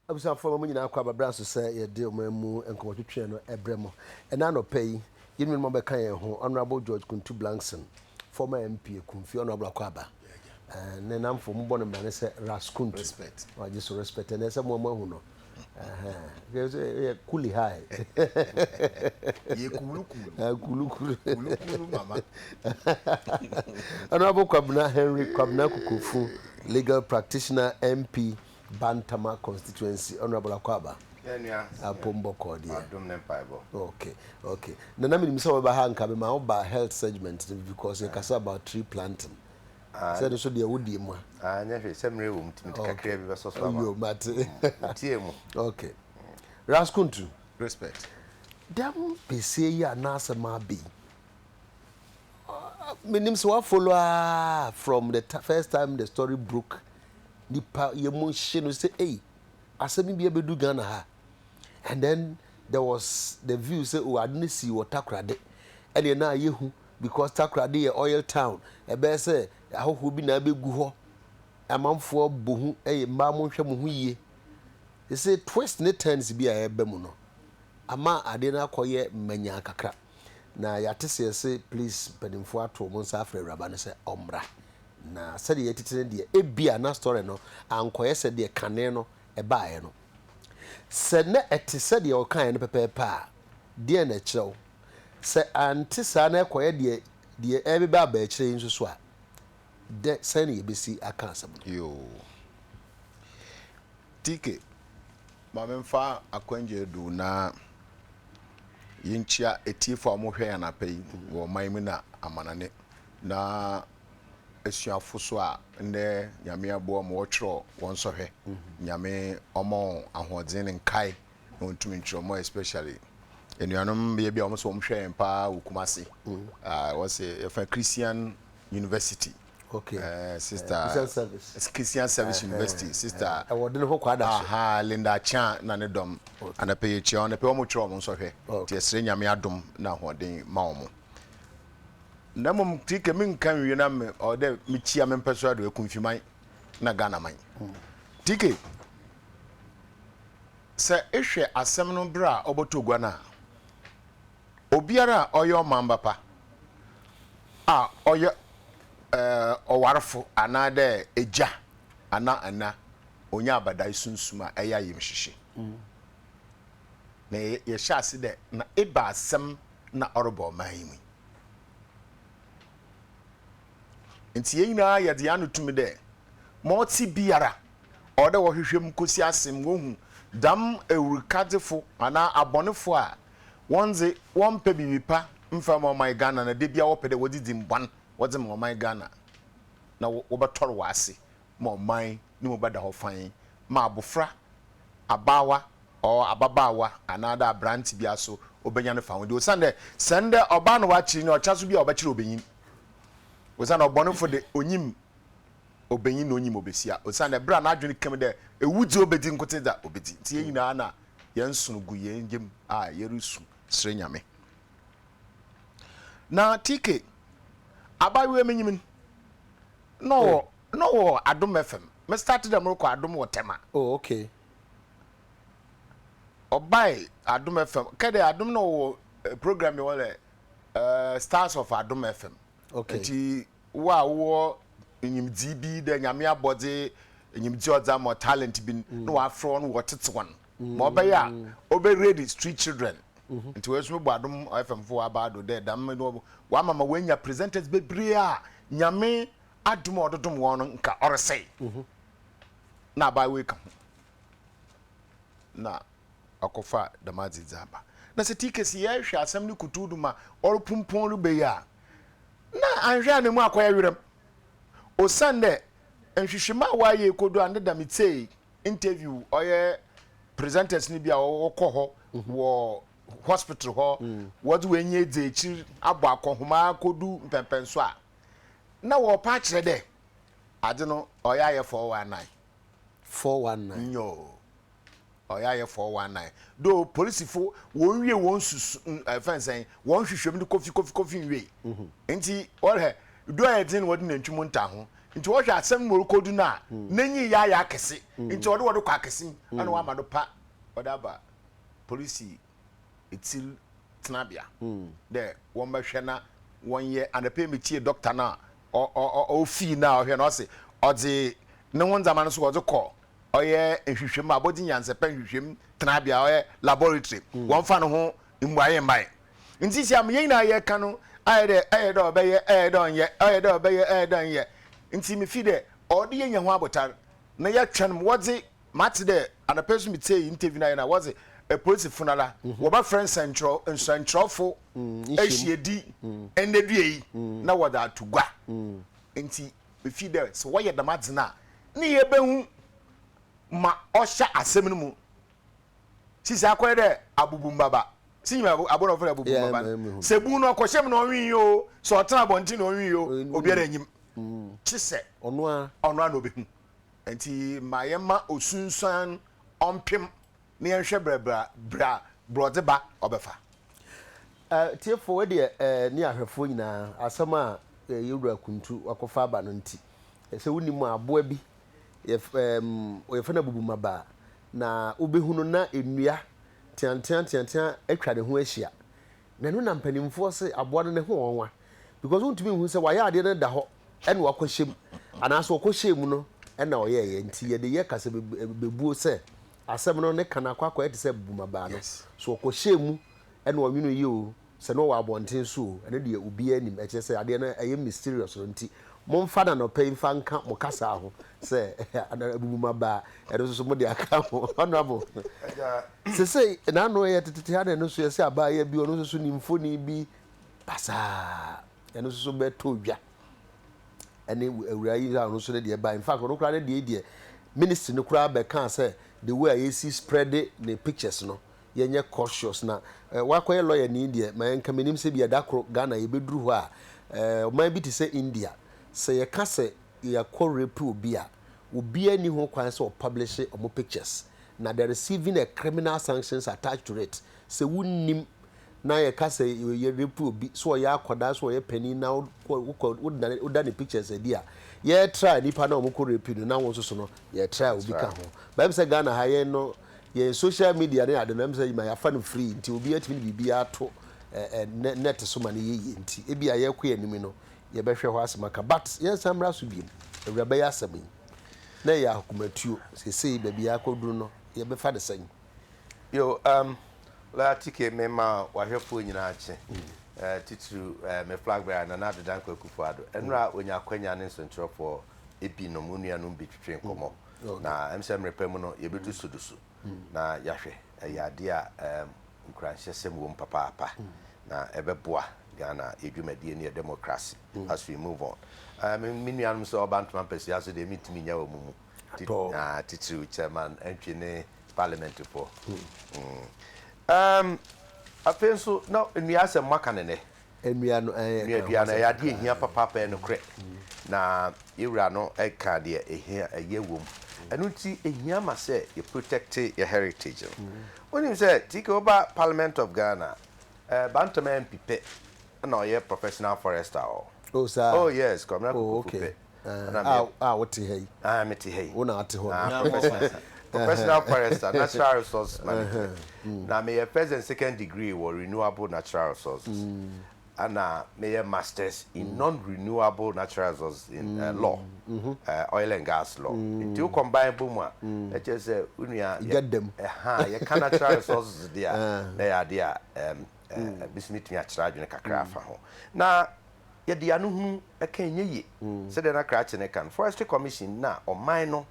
Abusuafoɔ ma mo nyinaa akɔ aba berɛ aso sɛ yɛde ɔman mu nkɔmmɔtwetweɛ no ɛbrɛ mo. Ɛnnɛ anɔpa yi, yɛn nuanom abɛka yɛn ho, Honourable George Kuntu Blankson, former MP Ekumfi, Honourable akɔ aba. Eh, ne namfo mo bɔ no mmara ne sɛ Ras Kuntu. Respect. Wagye so respect, ɛnɛ sɛ mo ahu no. Ɛhɛn, kuli high. Yɛ kulu kulu. Eh, kulu kulu. Kulu kulu mama. Honourable Kwabena Henry Kwabena Kokofu, legal practitioner, MP, Bantama constituency Honourable Akwaaba Apom bɔkɔɔ deɛ. Adom ne mpaebɔ. Okay okay Nana menim sɛ wobɛba ha nka mema wo ba health segment no bi because yɛkasa about tree planting sɛ no so deɛ wodie mu a. Ah nyɛ hwee sɛ mmerɛ wɔ mu nti mede kakraa bi bɛsɔ so ama. Yo mate. Metie mu. Okay Ras Kuntu. Respect. Dɛm besia yi a n'asɛm aba yi menim sɛ wa follow aa from the first time the story broke nipa yɛ mu hye no sɛ ei asɛm bi abɛdu Ghana ha and then there was the view sɛ oh ade no sii wɔ Takoradi ɛneɛ na ayɛ hu because Takoradi yɛ oil town ɛbɛyɛ sɛ ahɔhoɔ bi na abɛgu hɔ amanfoɔ bɔ hu ɛyɛ mmaa mo nhwɛ mo ho yie sɛ twist ne turns bi a ɛba mu no ama adeɛ no akɔyɛ mmanyaa kakra Na yɛate sɛ yɛse please mpanimfoɔ ato wɔn nsa afrɛ awuraba no sɛ ɔmmra. Na sɛdeɛ yɛtete no deɛ, ebia na story no ankɔyɛ sɛ deɛ kane no ɛbaeɛ no. Sɛ na ɛte sɛdeɛ ɔkaeɛ no pɛpɛɛpɛ a, deɛn na ɛkyerɛ wo? Sɛ ante saa na ɛkɔyɛ deɛ deɛ ɛrebeba aba akyire yi nso so a, dɛ sɛn na yɛbɛsi aka asɛm no? Yoo. TK, ma memfa akwangya du na Yɛnkyia atiefo a wɔhwɛ yɛn anapa yi wɔ ɔman mu na amanane na asuafo so a ndɛ Nyame aboa ma wɔtwerɛ wɔn sɔhwɛ. Nyame ɔma wɔn ahoɔdzen ne nkae na wɔntumi ntwerɛ more especially anuanom mmea bi a wɔn nso wɔhwɛ yɛn paa wɔ Kumasi. Wɔse yɛfrɛ Christian University. Okay. Sister Christian Service. Christian Service University sister. Ɛwɔ de ne ho kɔ ada so. Aha Linda Akyea na ne dɔm. Anɔpɛ yɛ kyia wɔn anɔpɛ wɔn twerɛ wɔn nsɔhwɛ. Nti yɛsrɛ Nyame adom na ahoɔden ma wɔn. Na mmom TK me nka nwie na me ɔwɔ dɛ me kyia me mpɛsoa do Akumfiman na Ghana man. TK sɛ ehwɛ asɛm no berɛ a ɔbɔtɔ gua no a Obiara a ɔyɛ ɔmamba pa a ɔyɛ ɔwarfo anaadɛ egya anaa ɛna, onya abadae sunsum a ɛyɛ ayamuhyehye. Na yɛhyɛ ase dɛ na ebɛ asɛm na ɔreba ɔman yi mu yi? Ntsi hɛn nyina yɛdze hɛn ano tum dɛ ma ɔtse biara ɔwɔ dɛ wɔhwehwɛ mu kosi ase ma wohu dɛm ewurkadzefo anaa abɔnefo a Wɔn dze wɔmmpɛ biribi pa mmfa mma ɔman Ghana na dabia wɔpɛ dɛ wɔdze dzin bɔn wɔdze ma ɔman Ghana na wɔbɛtɔr wɔ ase ma ɔman no mu bɛda hɔ fann ma abofra, abaawa or ababaawa anaa dɛ aberantse biara so obenya no fahodzi osiandɛ sɛ ndɛ ɔbaa na ɔakyer no a ɔkyena so bi a ɔbɛkyer obanyin osiandɛ ɔbɔnefo de onyim obanyin na onyim obesia osiandɛ ber a n'adwen ka mu dɛ ewudzi obedzi nkotsee dza obedzi ntsi hɛn nyinaa na Yɛn nsono gu yɛn yam a yɛresu srɛ Nyame. Na TK, abayewa menyim no, na ɔwɔ na ɔwɔ Adom FM. Me start dɛ morokɔ Adom wɔ Tema. Oh, okay. Ɔbae Adom FM. Kɛ dɛ Adom na ɔwɔ program bi wɔ dɛ uh, Stars of Adom FM. Okay. Nti Wo a wowɔ nyimdzee bi dɛ Nyame abɔdze nyimdzee a ɔdze ama wo, talent bi no, na wɔafrɛ hɔn wɔtsetse hɔn ma ɔbɛyɛ a ɔbɛ ready street children. Ntsi wei so mobɔ Adom FM fo aba do dɛ dɛm no wɔama ma woenya presenters beberee a Nyame adom a ɔdze dom hɔn no nka ɔresɛe. Na abaayewa yi ka ho na ɔkɔfa dɛm adze yi dze aba. Na sɛ TK sɛ yɛhwɛ asɛm no kutuw do ma ɔropumpɔn reba yi a, na annhwɛ a na mu akɔyɛ werɛm. Osiandɛ nhwehwɛmu a wɔayɛ ekodu a ndɛ da metsee interview ɔyɛ presenters no bi a wɔkɔ hɔ wɔ hospital hɔ wɔdze hɔn enyi edzi ekyir abɔ akɔnhoma kodu mpɛnpɛnso a na wɔrepa akyerɛ dɛ adze no ɔyɛ ayɛ 419. 419. Nyew. Ɔyɛ ayɛ 419. Though polisifo wɔnwie wɔn susu ɛfɛn sɛn wɔn hwehwɛm no kofi kofi kofi nwie. Nti wɔhwɛ do ayɛ dzen na wɔde nantwi mu nta ho. Nti wɔhwɛ asɛm no ma ɔrekɔdu no a, n'enyi yɛ ayɛ akɛse. Nti ɔde wɔde kɔ akɛse ɛna wɔama do pa wɔde aba polisi etsir tsenabea dɛ wɔmbɛhwɛ na wɔnyɛ. Anapa yi metsie dɔkta no a ofii no a ɔhwɛ no, ɔse ɔdze no ho ndzɛmba no so wɔdze kɔ ɔyɛ nhwehwɛmu, abɔdze nyansapɛ nhwehwɛmu tsenabea, ɔyɛ laboratory, wɔmfa no ho mbuae mmae. Ntsi sɛ ama hɛn nyina yɛka no, ayɛ dɛ ɔyɛ dɛ ɔbɛyɛ, ɔyɛ dɛ ɔnnyɛ, ɔyɛ dɛ ɔbɛyɛ, ɔyɛ dɛ ɔnnyɛ. Ntsi mifi dɛ ɔwɔ dɛ yenya ho abotar na yɛtwɛn ma wɔdze, matse dɛ anapa yi so metsiei interview no ayɛ no a, wɔdze epolisifo no ara wɔbɛfrɛ nsɛnkyerɛw nsɛnkyerɛwfo ehyiadi ndɛ dua yi na wɔdze ato gua. Ntsi mifi dɛ sɛ wɔyɛ dɛm adze no a, nna yebohu ma ɔhyɛ asɛm no mu. Sisi akɔyɛ dɛ abubumbaba. Si nyim abo na wɔfrɛ no abubumbaba no. Sɛ bun no ɔkɔhyɛ mu na ɔnwee o, sɛ ɔtsena abɔntsen na ɔnwee o, obiara nnyim. Kyesɛ ɔno ara na obehu. Ntsi ma yɛmma osunsuan ɔmpem na yɛnhwɛ brɛ brɛ a borɔdze ba ɔbɛfa. Atiefo, wei deɛ ne ahwɛfoɔ nyinaa, asɛm a yɛn wura Kuntu wakɔfa aba no nti, sɛ wonim a, aboa bi, wɔyɛfrɛ no abubumabaa, na wobɛhu no na nnua teantea teantea atwa ne ho ahyia. Na ɛno na mpanimfoɔ se aboa no ne ho ɔnwa because wontumi nhu sɛ wayɛ adeɛ no da hɔ ɛna wakɔhyɛ mu anaasɛ ɔkɔhyɛɛ mu no ɛna ɔyɛɛyɛ nti yɛde yɛ kasa bɛbuo sɛ asɛm no ne ka no akɔ akɔyɛ te sɛ bumabaa no so ɔkɔhyɛɛ mu ɛna ɔnwono yie o Sɛ na ɔwɔ abɔnten so o, ɛno deɛ obiara nim. Ɛkyerɛ sɛ adeɛ no ɛyɛ mysterious no nti, momfa no anɔpa yi mfa nka mo kasa ho sɛ abubumaba a, ɛno nso so mode aka ho. Honourable, sesei n'ano yɛ tetete ha na ɛno nso yɛsɛ abaayewa bi, ɔno nso so ne mfoni bi basaa, ɛno nso so bɛtɔ dwa. Ɛne awuraa yi a ɔno nso ne deɛ ba. In fact, ɔno koraa ne deɛ deɛ ministry no koraa bɛkaa sɛ the way a yɛsi spread ne pictures no, yɛnyɛ cautious na wakɔyɛ lawyer ni deɛ ma yɛnka menim sɛ bia da koro Ghana yɛbɛduru hɔ a ɔman bi te sɛ India sɛ yɛka sɛ yɛakɔ rape obi a obiara nni ho kwan sɛ ɔpublish ɔmo pictures na there is even a criminal sanctions attached to it sɛ wonnim na yɛka sɛ yɛ rape obi sɛ ɔyɛ akwadaa sɛ ɔyɛ panin na wokɔ woda ne pictures adi a yɛtra nipa na ɔmo kɔ rape no na wo nso so no yɛtra obi ka ho bɛm sɛ Ghana ha yɛn no Yɛn social media ne ade no, ɛm sɛ ma yɛafa no free nti obiara tumi de biribiara to net so ma no yɛ yie nti ebi a yɛrekɔ yɛn anim no yɛbɛhwɛ hɔ asɛm aka but yɛnsan mmra so biom awuraba yi asɛm yi na ɛyɛ ahokomatuo seesei baabi a akɔduru no yɛbɛfa no sɛn? Yo, Lawyer TK me ma w'ahwɛfoɔ nyinaa kye, titiriw me flag bearer Nana Addo Dankwa Akufo-Addo. Ɛnora ɔnya akwanya ne nsɛnkyerɛfoɔ binom, wo nuanom bi twetwee nkɔmmɔ. Na ɛm sɛ mmerɛ pa mu no yɛbɛtu so do so na yɛahwɛ. Ɛyɛ adeɛ a nkuranhyɛsɛm wɔ mu papaapa na ɛbɛboa Ghana yɛ dwumadie ne yɛ democracy as we move on. Me nuanom sɛ ɔba ntoma mpasua so deɛ mentumi nya wɔn mu titiriw Chairman Antwi ne Parliament foɔ. Afei nso na nnua asɛm moaka no nnɛ. Nnua no ɛɛ Nnua dua no ɛyɛ adeɛ ɛhia papaapa ɛyɛ nokorɛ na yɛ wura no ɛka deɛ ɛhia ɛyɛ wɔ mu ɛno nti ɛhia ma sɛ yɛ protect yɛ heritage no wonim sɛ TK woba parliament of Ghana ɛɛ Bantama MP pɛ ɛna ɔyɛ professional forester ɔ Oh saa oh yes Kwamina oh Kokofu okay pɛ ɛna a meyɛ a wote ha yi ah mete ha yi wo na ate hɔ ah no professional professional forester natural resource management na meyɛ first and second degree wɔ renewable natural resources ɛna meyɛ masters in non renewable natural resources in uh, law uh, oil and gas law nti wo combine bɔ mu a ɛkyerɛ sɛ wo nua Gya dam. ɛha yɛka natural resources deɛ a na ɛyɛ adeɛ a um, uh, bi so metumi akyerɛ adwene kakra afa ho na yɛde ano hunu ɛka ɛnyɛ yie sɛdeɛ na krakye no ka no forestry commission na ɔman no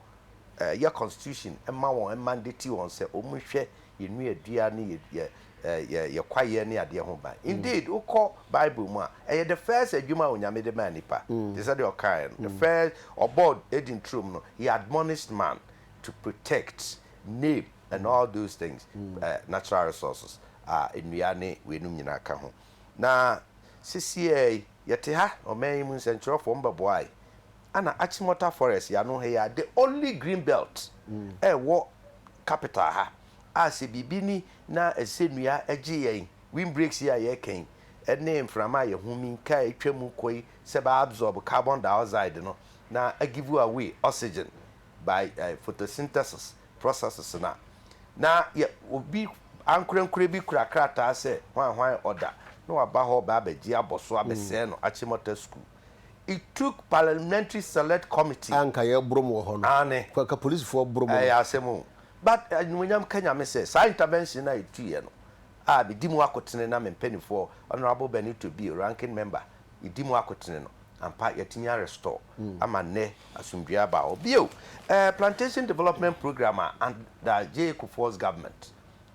yɛ constitution ma wɔn mandate wɔn sɛ wɔn nhwɛ yɛn nnuadua ne yɛ yɛ yɛ yɛ kwaeɛ ne adeɛ ho ban indeed wokɔ bible mu a ɛyɛ the first adwuma a onyame de maa nipa te sɛ deɛ ɔkaeɛ no the first ɔbɔɔ Eden turom no he admonished man to protect name and all those things natural resources a nnua ne weinom nyinaa ka ho na sesiei yi yɛte ha ɔman yi mu nsɛnkyerɛwfoɔ mbɛboae ana Achimota forest yano ha yi a the only green belt ɛwɔ capital ha a sɛ biribi ni na ɛsɛ nnua gye yɛn wind breaks yi a yɛreka yi ne mframa a yɛhome yi ka a ɛtwa mu kɔ yi sɛ bɛ absorb carbon dioxide no na a give away oxygen by photosynthesis processes no a, na yɛ obi ankorankore bi kura krataa sɛ hwan hwan order na waba hɔ ba abɛgye abɔ so abɛsɛe no Achimota School. It took parliamentary select committee. A nka yɛboro mo wɔ hɔ no. Aane. Nka polisifoɔ boro mo no. Ɛyɛ asɛm o. But animuonyam ka Nyame sɛ saa intervention no a yɛtuiɛ no a medi mu akotene na me mpaninfoɔ Honourable Benito Bio, ranking member, yɛdi mu akotene no, ampa yɛatumi a restore ama nnɛ asomdwoeɛ aba hɔ. Bio, eh, plantation development programme a under JA Kufuor's government,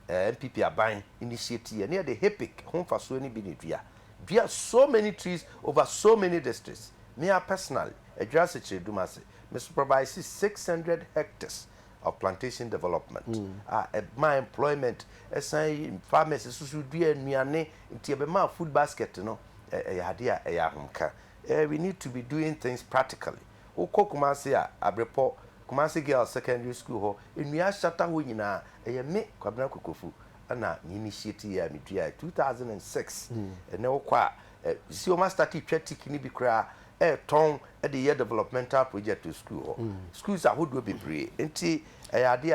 eh, NPP aban initiate yɛ, ne yɛde HIPC ho mfasoɔ no bi na ɛdua. Dua so many trees over so many districts. Me ara personally, Adwira Sekyere Dumase, me supervise 600 hectares of plantation development a ɛma employment, ɛsan farmers nso so dua nnuane, nti ɛbɛma food basket no ɛyɛ adeɛ a ɛyɛ ahomka. We need to be doing things practically. Wokɔ Kumasi a, Abrepɔ, Kumasi Girls Secondary School hɔ, nnua ahyata hɔ nyinaa, ɛyɛ me, Kwabena Kokofu, na me initiate yɛ a meduaeɛ 2006. Ɛnɛ wokɔ a, si wɔn astate twa tiki no bi koraa ɛretɔn de yɛ developmental project wɔ school hɔ. Schools ahodoɔ bebree. Nti ɛyɛ adeɛ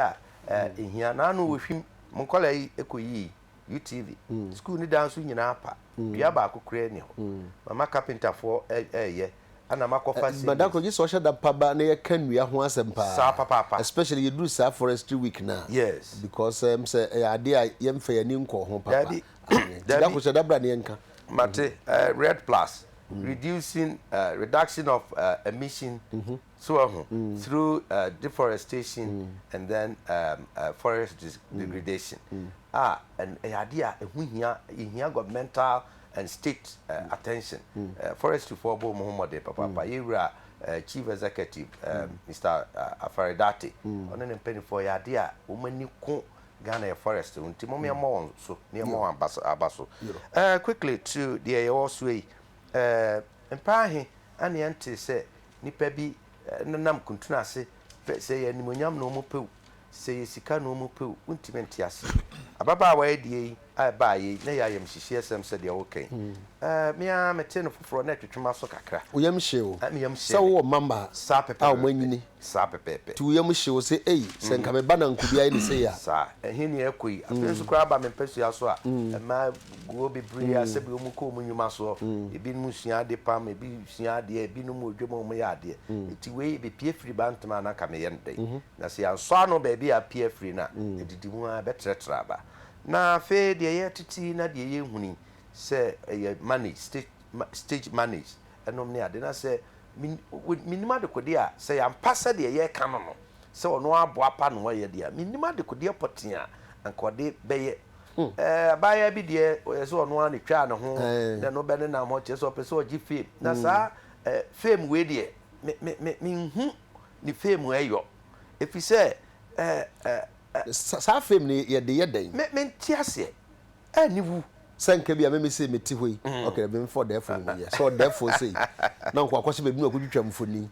a ɛhia. Naano wɔhwim, mo nkɔla yi kɔyii UTV. School no dan so nyinaa pa. Dua baako koraa nni hɔ. Mama carpenterfoɔ ɛreyɛ. Ɛna makɔfa seedlings. Madako gye sɛ ɔhyɛ da pa ba na yɛka nnua ho asɛm paa. Saa papaapa. Especially yɛduru saa forestry week no a. Yes. Because ɛm sɛ ɛyɛ adeɛ a yɛmfa yɛn ani nkɔɔ ho papa. Dabi. Nti Dabi. dako hyɛ da bra na yɛnka. Mate. Red plus. Reducing, reduction of emission, so wahu, through deforestation and then forest degradation. A ɛyɛ adeɛ a ɛho hia, ɛhia governmental and state attention. Forestry foɔ bɔ wɔn ho mmɔden papaapa. Yɛn wura Chief Executive Mister Afari Dartey, ɔne ne mpanimfoɔ yɛ adeɛ a wɔn ani ko Ghana yɛ forest ho nti mom yɛmmɔ wɔn so na yɛmmɔ wɔn aba so aba so. Quickly to deɛ yɛwɔ so yi, mpɛn ahe na yɛntee sɛ nnipa bi nenam kuntunu ase pɛ sɛ ɛyɛ animuonyam na wɔpɛ o, Sɛ ɛyɛ sika na wɔpɛ o, wontumi nte aseɛ. Ababaawa yi deɛ yi a ɛbaeɛ yi, na ɛyɛ ayamhyehyeɛsɛm sɛdeɛ woreka yi. Ɛɛ, me ara metee no foforɔ na ɛtwetwe m'aso kakra. Wo yam hye wo Me yam sɛ hyee me. wowɔ mmammaa Saa a pɛpɛɛpɛ. wɔanyini Saa pɛpɛɛpɛ. nti wo yam hye wo sɛ, Ei, sɛ nka me ba nanko bi ayɛ no sei a. Saa. Ɛhe ne ɛrekɔ yi? Afei nso koraa aba me mpasua so a, mmaa gu hɔ bebree a sɛbi wɔkɔ wɔn nnwuma soɔ. Ebinom sua ade pam, ebi sua adeɛ, ebinom wɔ dwam a wɔyɛ adeɛ. Nti wei, ɛbɛpue firi Bantama a na anka meyɛ no dɛn? Na sɛ yɛansɔ ano baabi a apue afiri no a, ɛdidi mu ara ɛbɛtrɛtrɛ aba. Na afei deɛ yɛretete yi na deɛ yɛrehunu yi, sɛ ɛyɛ manage, stage, stage manage nom ne ade, na sɛ mennim adekodeɛ a, sɛ yɛampa sɛdeɛ yɛreka no no, sɛ ɔno ara boapa na ɔyɛ deɛ a, mennim adekodeɛ pɔtee a anka ɔde bɛyɛ. Ɛɛ, abaayewa bi deɛ, ɔyɛ sɛ ɔno ara na ɛtwaa ne ho, na ɛno bɛnenam hɔ, kyerɛ sɛ ɔpɛ sɛ ɔgye fame. Na saa fame wei deɛ, me, me, me, menhu ne fame ɛyɔ efisɛ ɛ ɛ ɛ. Saa fame no yɛde yɛ dɛn? Me mente aseɛ ɛ ne wu. Sɛ nka bi a me me sei mete hɔ yi ok me mfa ɔdɛɛfoɔ ho yɛ sɛ ɔdɛɛfoɔ sei na nka wakɔhyɛ baabi na wakɔtwitwa mfoni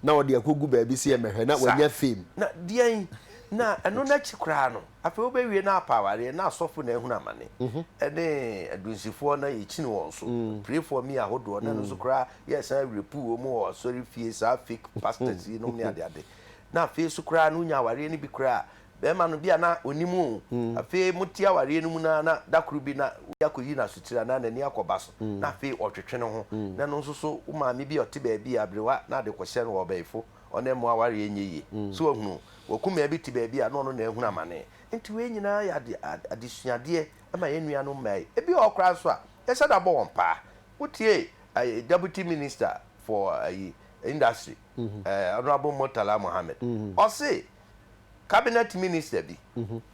na ɔde akɔgu baabi sɛ yɛmmɛhwɛ na wanya fame. Na deɛn na ɛno no akyi koraa no afei wobɛwie na apa awareɛ na asɔfo na ahunu amane ɛne adunsifoɔ na yɛkyini wɔn so pray for me ahodoɔ na ɛno nso koraa Yɛ san rape wɔn wɔ asɔre fie saa fake pastors yi nom ne ade ade. Na afei so koraa no wonya awareɛ no bi koraa a, bɛrima no bi a na ɔnim o, afei mote awareɛ no mu no ara na da koro bi na obi akɔyi no asotire anaa n'ani akɔba so na afei ɔtwetwe ne ho. Na ɛno nso so wo maame bi a ɔte baabi a aberewa na ade kɔhyɛ no wɔ ɔbɛyifo ɔne mmoa awareɛ nyɛ yie. So wahunu? Wakumaa bi te baabi a na ɔno na ahunu amane. Nti wei nyinaa yɛ ade adesuadeɛ ma yɛn nuanom mmaa yi. Ebi wɔ hɔ koraa nso a yɛhyɛ da bɔ wɔn paa. Wotiee ayi deputy minister for ayi industry eh, honourable Murtala Mohammed. Ɔse cabinet minister bi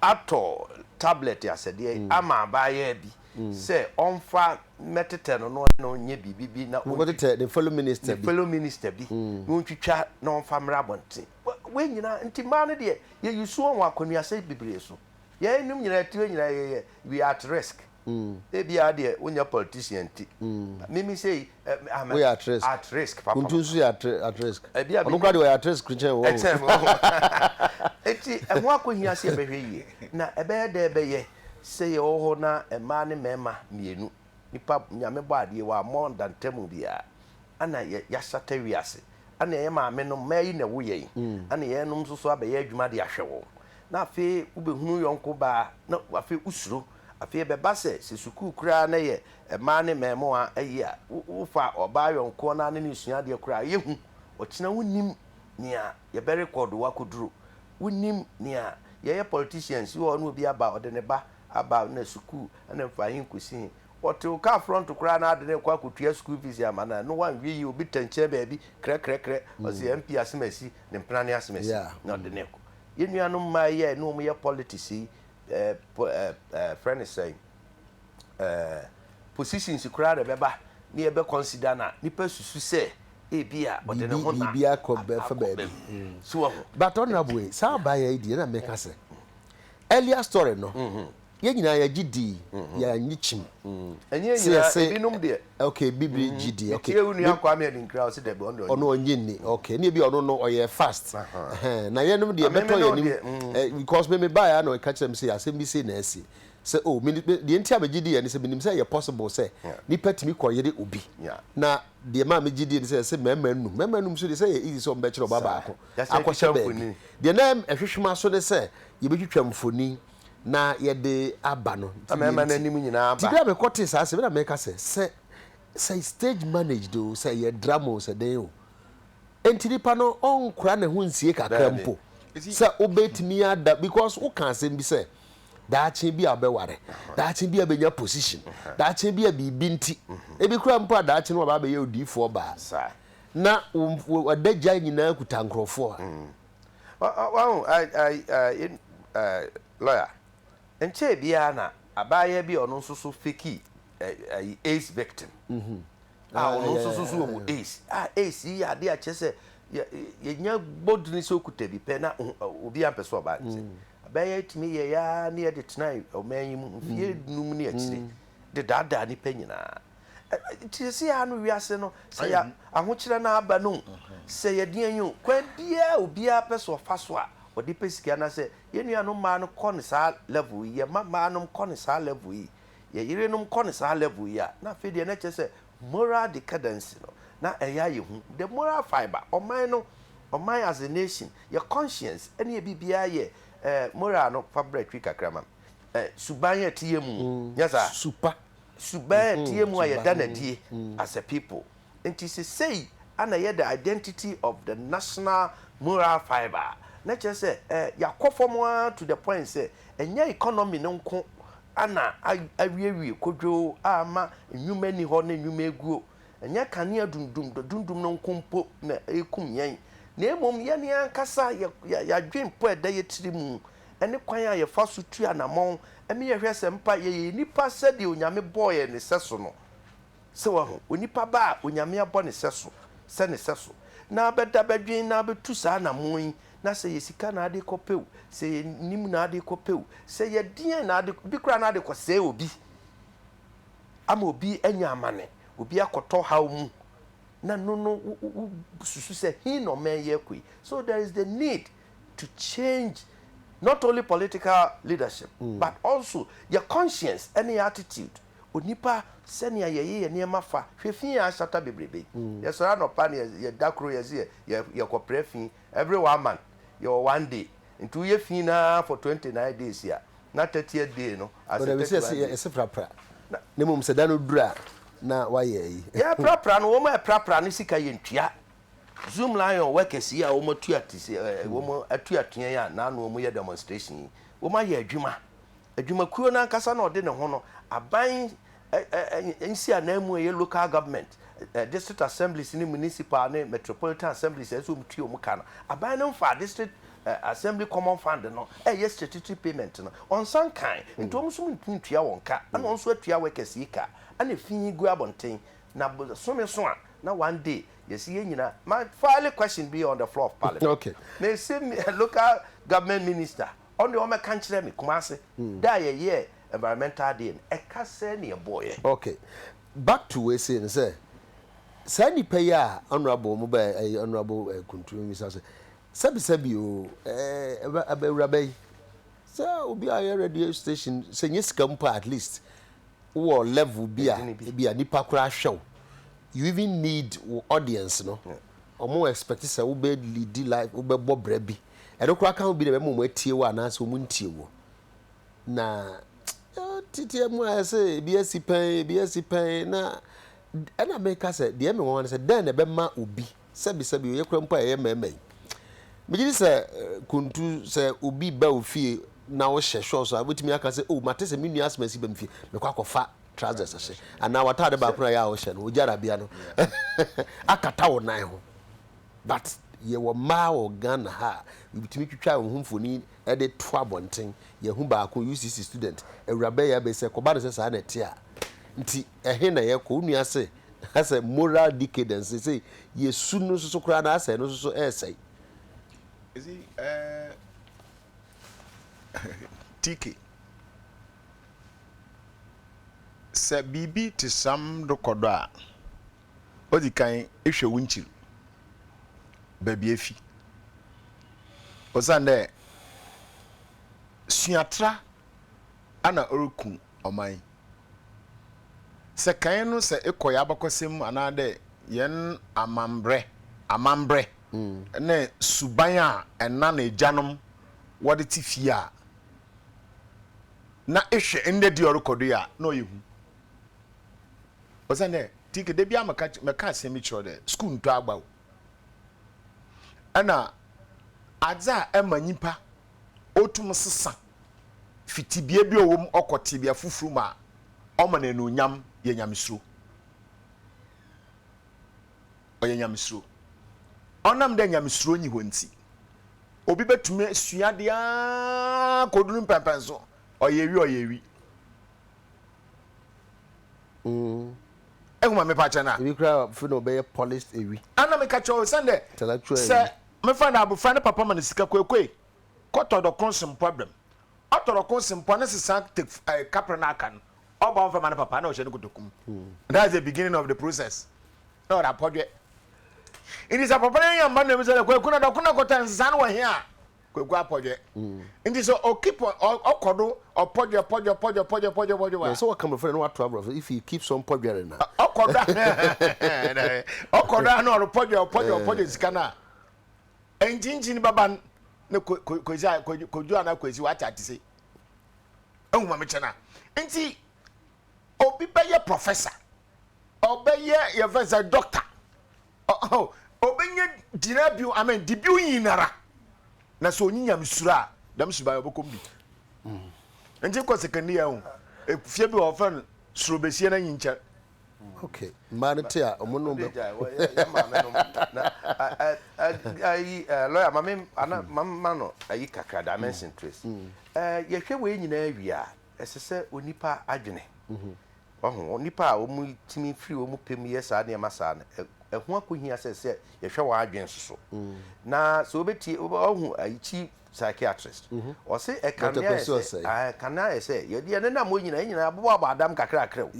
atɔ tablet asɛdeɛ yi ama abaayaa bi sɛ ɔmfa mmɛtetɛ no na ɔne no nyɛ biribi bi na ɔntwi Nkɔtetɛ ne fellow minister ne bi. fellow minister bi na ɔntwitwa na ɔmfa mmra abɔnten. Wei nyinaa nti mmaa no deɛ yɛ use wɔn wɔ akɔnuasɛ bebree so. Yɛn nom nyinaa tire nyinaa yɛyɛ we are at risk. Ebia deɛ wonyɛ politician nti. Mimi sei I'm Woyɛ at risk. At risk papa. Kuntu nso yɛ at risk. Ebia Ɔno koraa deɛ ɔyɛ at risk kyɛn wo. Ɛkyɛn me wo. Eti ɛho akɔhia sɛ yɛbɛhwɛ yie. Na ɛbɛyɛ dɛ ɛbɛyɛ sɛ yɛwɔ hɔ na mmaa ne mmarima mmienu nipa Nyame bɔ adeɛ wammɔ ndantamu biara ɛna yɛasata wiase. Ɛna yɛn maame nom, mmaa yi na ɛwo yɛn, ɛna yɛnom nso so abɛyɛ adwuma de ahwɛ wɔn. Na afei wobɛhunu yɔnko baa, na afei wosuro. Afei ɛbɛba sɛ, sɛ sukuu koraa na ɛyɛ mmaa ne mmaamua ayi a, wofa ɔbaa yɔnkoɔ na ne no resua adeɛ koraa a, ɛyɛ hu. Ɔkyena wonnim nea yɛbɛrekɔɔdo wo akɔduru. Wonnim nea yɛyɛ politicians yi wɔ hɔ na obi aba, ɔde ne ba aba na sukuu na mfa he nkɔsi he. Ɔte wo car front koraa na ade no rekɔ akɔtua school fees ama no a, na wanhwɛ yie obi tɛ nkyɛn baabi krɛkrɛkrɛ, ɔse MP Asemasi, ne mpena ne Asemasi na ɔde no rekɔ. Yɛn nuanom mmaa yi a yɛne wɔn yɛ politics yi, eh, eh, eh, frɛ no sɛn, eh, positions koraa na ɛbɛba ne yɛbɛ consider na nipa susu sɛ ebi a ɔde ne ho na biribi akɔ bɛfa baabi. So wahu. But honorable yi, saa abaayɛ yi deɛ na meka sɛ earlier story no yɛn nyinaa yɛgye dii, yɛanye kyim. Ɛnyɛ yɛn nyinaa, ebinom deɛ. Okay, bibiri gye di. Okay. Metie wo nua Kwame Adinkra, ɔse dabi, ɔno deɛ ɔnye. Ɔno ɔnye nni. Okay, ne ebi ɔno no ɔyɛ fast. Na yɛnom deɛ ɛbɛtɔ yɛn anim. Because me me baeɛ a na ɔka kyerɛ me sɛ asɛm bi sei na asi. Sɛ oh, me deɛ nti a megye diiɛ ne sɛ menim sɛ ɛyɛ possible sɛ nipa tumi kɔyere obi. Na deɛ maa megye diiɛ ne sɛ ɛsɛ mmarima nnum. Mmarima nnum nso deɛ sɛ ɛyɛ easy sɛ wɔbɛkyerɛ ɔba baako akɔhyɛ baabi. Deɛ na ɛhwehwɛ m'aso ne sɛ yɛbɛtwitwa mfoni na yɛde aba no. Na mmarima no anim nyinaa aba. Nti berɛ a mekɔtee saa asɛm na meka sɛ, sɛ sɛ stage managed o, sɛ ɛyɛ drama o, sɛ dɛn o, enti nipa no ɔnkora ne ho nsie kakra mpo sɛ wobɛtumi ada because woka asɛm bi sɛ daakye bi a wobɛware, daakye bi a bɛnya position, daakye bi a biribi nti, ebi kora mpo a daakye no waba abɛyɛ odiyifoɔ baa na wadagya nyinaa kuta nkurɔfoɔ a. Wahu, lawyer, nkyɛɛ biara na abaayewa bi a ɔno nso so feki AIDS victim, a ɔno nso so so wɔ AIDS, a AIDS yi yɛ adeɛ a kyerɛ sɛ yɛnya bɔ dini sɛ okuta bi pɛ na obi ampɛ sɛ ɔbaa nkyɛn. Abaayewa yi tumi yɛ ya ne yɛde tena ɔman yi mu mfie num ne akyire de daadaa nipa nyinaa. Nti seesei ara no wiase no, sɛ yɛ ahokyerɛ no aba no o, sɛ yɛ deɛn yi o, kwan biara a obiara pɛ sɛ ɔfa so a ɔde pɛ sika na sɛ yɛn nuanom mmaa no kɔ no saa level yi, yɛn mma mmaa nom kɔ no saa level yi, yɛn yerenom kɔ no saa level yi a, na afei deɛ na kyerɛ sɛ moral decadence no, na ɛyɛ ayɛ hu. The moral fibre, ɔman no, ɔman as a nation, yɛ conscience ɛne yɛ biribiara yɛ eh, moral no, fa brɛ twi kakra ma me, eh, suban a ɛte yɛn mu, nyɛ saa? Su pa. Suban a ɛteɛ mu a yɛda no adie as a people. Nti sesei ana ɛyɛ the identity of the national moral fibre a, na kyerɛ sɛ eh, yɛakɔ fam ara to the point sɛ ɛnyɛ economy no nko ana awiewie kodwoo a ama nnwuma nni hɔ na nnwuma aguo. Ɛnyɛ kanea dundum dundum no nko mpo na ɛrekum yɛn, na mmom yɛn ankasa yɛ yɛn adwempɔ a ɛda yɛn tiri mu ne kwan a yɛfa so tu anammɔn ma yɛhwɛ sɛ mpa yɛyɛ nnipa sɛdeɛ Onyame bɔɔ yɛn ne sɛso no. Sɛ wahu? Onipa ba a Onyame abɔ ne sɛso, sɛ ne sɛso, na abɛda bɛdwen na abɛtu saa anammɔn yi, na sɛ yɛ sika na ade kɔpɛ o, sɛ yɛ nim na ade kɔpɛ o, sɛ yɛ deɛn na ade, bi koraa na ade kɔsɛe obi, ama obi anya amane, obi akɔtɔ haw mu, na no no wo, wo, wo susu sɛ he na ɔman yi akɔ yi. So there is the need to change not only political leadership mm. but also your conscience ɛne your attitude onipa sɛnea yɛyɛ yɛ nneɛma fa hwɛ fi yɛn ahyata bebrebe mm. yɛsɔre anɔpa ne yɛda koro yɛsɛ yɛkɔprɛ fi every one month yɛwɔ one day nti woyɛ fi naa for 29 days a na 30th day no asɛ 31 days yɛsɛ prapra na mmom sɛ da no duru a na wayɛ yi yɛprapra no wɔn a ɛprapra no sika yɛntua Zoom Lion workers yi a wɔn atu ate se ɛɛ wɔn atu atua yi a n'ano wɔn yɛ demonstration yi, wɔn ayɛ adwuma. Adwumakuo no ankasa na ɔde ne ho no, aban ɛ ɛ nsi ananmu a ɛyɛ local government, ɛ district assemblies ne municipal ne metropolitan assemblies a ɛsɛ wɔn tua wɔn ka no, aban no nfaa district ɛ assembly common fund no ɛyɛ statutory payment no, ɔnsan nkae. Nti wɔn nso ntumi ntua wɔn ka, ɛna wɔn nso atua workers yi ka, ɛna efi yi gu abɔnten. Na bosome so a, na one day Yɛsi yɛn nyinaa ma file question bi on the floor of parliament. Okay. Na esi local government minister ɔno deɛ ɔmɛka nkyerɛ me Kumasi hmm. da a yɛyɛ environmental day no ɛka sɛ ne ɛbɔɔyɛ. Okay. Back to wei sei no sɛ saa nipa yi a honourable mo bɛ ɛyɛ honourable eh, kuntun mi sa sɛ sɛbi sɛbi o ɛɛ awuraba yi sɛ obi a ɔyɛ radio station sɛ nye sika mpo at least wowɔ level bi a ebi a nipa koraa hwɛ wo you even need wo audience no. Wɔn expect sɛ wo bɛ leadi life, wo bɛ bɔ bra bi. Ɛno koraa ka ho bi na ɛbɛma wɔn atie wo anaasɛ wɔn ntie wo. Na tete mu ayɛ sɛ ebi asi pɛn, ebi asi pɛn na ɛna meka sɛ deɛ ɛmɛ wɔn sɛ dɛn na ɛbɛma obi sɛbi sɛbi oyɛ kura mpo a ɛyɛ mmarima yi. Megye di sɛ kuntu sɛ obi ba ofie na wohyɛ shorts a wobɛtumi aka sɛ oh mate sɛ me nua asɛm asi ba me fie mekɔ akɔfa trousers hyɛ anaa w'ataade baako na yɛ a wohyɛ no wogyarabea no akata wo nan ho but yɛwɔ mmaa wɔ Ghana ha a wotumi twitwa wɔn ho mfoni de to abɔnten yɛhu baako UCC student awuraba yi abɛsi sɛ kɔba no sɛ saa na ɛte a nti ɛhe na yɛkɔ wo nua se asɛ moral decadence sɛ yɛsu no nso so koraa na asɛ no nso so ɛresɛe. Is he, uh, TK. Sɛ biribi tse sam rokɔ do a, odzi kan ehwɛ wo nkyir, beebi efi. Osiandɛ suatra ana oruku ɔman yi. Sɛ kan no sɛ ekɔ hɛn abakɔsɛm mu anaadɛ hɛn amambrɛ, amambrɛ ne suban a ɛna na egyanom wɔdze tse fie a, na ehwɛ ndɛ deɛ ɔrokɔ do yi a, nna ɔyɛ hu. Osiandɛ, TK, da biara meka meka asɛm bi kyerɛ wo dɛ, skuul nntɔ agba o. Nna adze a ɛma nyimpa otum sesa fi tsebea bi a ɔwɔ mu ɔkɔ tsebea fofor mu a ɔma no enuonyam yɛ nyamesuro. Ɔyɛ nyamesuro. Ɔnam dɛ nyamesuro nnyi hɔ ntsi, obi bɛtumi asua adeɛ ara kɔduru mpɛnpɛnso, ɔyɛ ewi ɔyɛ ewi. Ehu ma mepa kyɛ no a. Ebi koraa afei na ɔbɛyɛ polished ewi. Ana meka kyerɛ wo sɛn dɛ sɛ mefa no abofra ne papa ma no sika koekoe kɔtɔ dɔkon sempoa brɛ m'. Ɔtɔ dɔkon sempoa ne sesa take kaprɛ no aka no ɔba ɔmfa ma ne papa na ɔhyɛ ne kotoku mu. That's the beginning of the process. Na ɔde apɔdwɛ. Nti sɛ papa no anya mma no sɛ kwaku na dɔko na kɔtɔ nsesa no wɔ he a kwaku apɔdwɛ. Nti sɛ ɔkeep ɔkɔ do ɔpɔdwɛ pɔdwɛ pɔdwɛ pɔdwɛ pɔdwɛ pɔdwɛ a. Sɛ wɔka mmɔfra no wato aborɔfo if he keeps on pɔdwɛre na. Ɔkɔ do ɔkɔ do a na ɔrepɔdwɛ ɔpɔdwɛ ɔpɔdwɛ sika no a nkyinkyin bɛba ne kwesi kodwo anaa kwesi wate ate se ehu ma mekyɛ no a nti obi bɛyɛ professor ɔbɛyɛ yɛfɛ sɛ doctor ɔbɛnya gyina bio I mean di bio nyinara na sɛ ɔnyi nyamesuro a dɛm suban ɔbɛkɔ mu bi mm. Nti kɔ sekandi yɛ ho efie bi wɔ ɔfɛ no suro besie na nyinkyɛ. Okay, mmaa no te a ɔmo no bɛ. Ayi lawyer maame ana mama no ayi kakra dimension trace. Yɛhwɛ wei nyinaa wie a ɛsɛ sɛ onipa adwene. Wahu, nnipa a wɔtumi firi wɔn pɛ mu yɛ saa nneɛma saa no, ɛho akɔhia sɛ sɛ yɛhwɛ wɔn adwene nso so. Na sɛ wobɛtie, wahu ayi chief psychiatrist, ɔse ɛkame ayɛ sɛ, ɛkame ayɛ sɛ yɛde yɛn nenam hɔ nyinaa, yɛn nyinaa yɛabobɔ abɔ adam kakrakra o.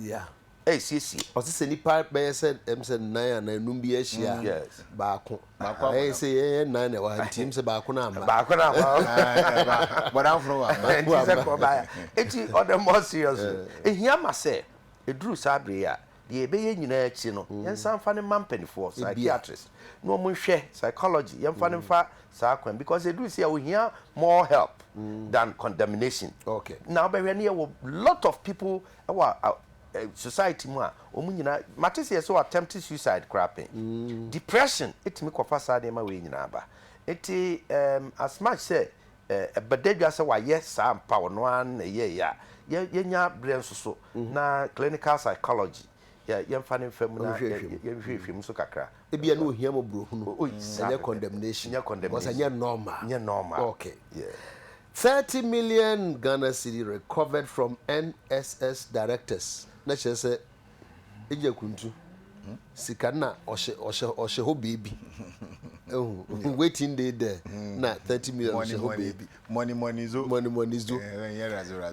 Ɛresiesie. Ɔse sɛ nnipa bɛyɛ sɛ ɛm sɛ nnan anaa enum bi ahyia a, baako. Ɛyɛ sɛ yɛn yɛ nnan na ɛwɔ ha nti ɛm sɛ baako na amma. Baako na amma. Bɔdanfo no wamma. Nti sɛ kɔ ba eti on the more serious no, ehia ma sɛ eduru saa bere yi a, deɛ yɛbɛyɛ nyinaa akyi no, yɛnsan mfa no mma mpanimfoɔ, psychiatrist, na wɔn nhwɛ psychology, yɛmfa no mfa saa kwan because eduru sei a ohia more help than condemnation. Okay. Na wobɛhwɛ no yɛwɔ lot of people ɛwɔ society mu a wɔn nyinaa mate sɛ yɛsɛ attempt suicide koraa pɛn. Depression etumi kɔfa saa nneɛma wei nyinaa ba. Nti um, as much sɛ ɛbɛda dwa sɛ wayɛ saa mpa ɔno ara na ɛyɛeɛ a, yɛnya berɛ nso so na clinical psychology yɛmfa no mfa mu na yɛnhwehwɛ mu nso kakra. Ebia na ohia mmɔborɔhunu, ɛnyɛ condemnation. Ɛnyɛ condemnation. Because ɛnyɛ normal. Ɛnyɛ normal. Okay. Yeah. 30 million Ghana cedi recovered from NSS directors. Na kyerɛ sɛ egya kuntu. Sika na ɔhyɛ ɔhyɛ ɔhyɛ hɔ beebi. Ehu waiting dey there na 30 million ɔhyɛ hɔ beebi. Money money zo. Money money zo.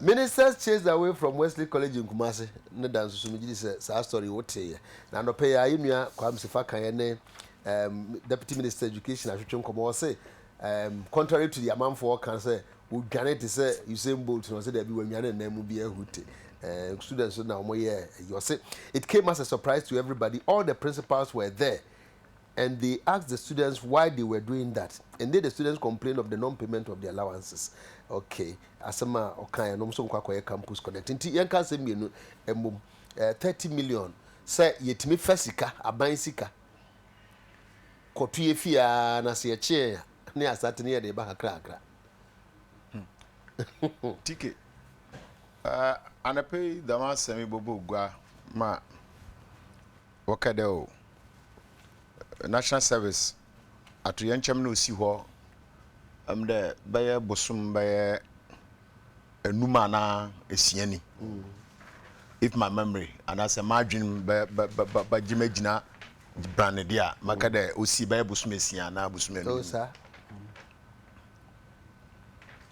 Ministers chased away from Wesley College in Kumasi. Ne da nso so megye di sɛ saa story wo teeɛ. Na anɔpɛ yi a yɛn nua Kwame Sefa kan yɛ ne um, Deputy Minister Education ahwetwe nkɔmmɔ ɔse um, contrary to the amanfoɔ ka sɛ wɔdwane te sɛ Usain Bolt na ɔsɛ daabi wɔnwane nnan mu bi ahute. Students na wɔn yɛ ɛyi ɔse it came as a surprise to everybody all the principals were there. And they asked the students why they were doing that and they the students complained of the non-payment of the allowances. Okay, asɛm a ɔkaeɛ no nso nkɔ akɔyɛ campus connect. Nti yɛnka asɛm mmienu mmom. Eh, 30 million sɛ yɛtumi fa sika, aban sika kɔto yɛ fie a na sɛ yɛkye yɛn a ne asate ne yɛde ba kakra kakra. TK, uh, anɔpa yi dɛm asɛm yi bɔbɔ gua ma Wɔkɛ dɛ o, National Service atoyerɛnkyɛm na osi hɔ dɛ bɛyɛ bosoom bɛyɛ enum anaa esia ni, if my memory anaasɛ m'adwen bɛ bɛ bɛ bɛgye me egyina brane de a, mɛka dɛ osi bɛyɛ bosoom esia anaa bosoom enum ni.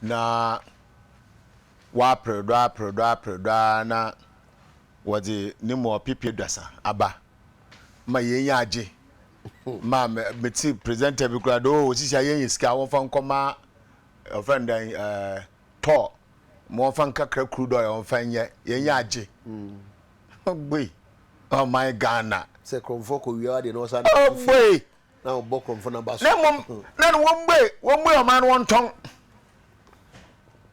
Na wɔaper do aper do aper do ara na Wɔdze no mu ɔpepeduasa aba ma hɛn enyi agye ma metse presenter bi koraa dɛ oh sisi a yenya sika wɔmfa nkɔma wɔfrɛ no dɛn eh, tour ma wɔmfa nkakra crude oil wɔmfa nyɛ hɛn enyi agye. Ogboi ɔman Ghana. Sɛ krɔmfoɔ kɔ wia adeɛ na ɔsan Ogboi na ɔbɔ krɔmfoɔ no aba so. Na mmom na no wɔmbue wɔmbue ɔman no wɔntɔn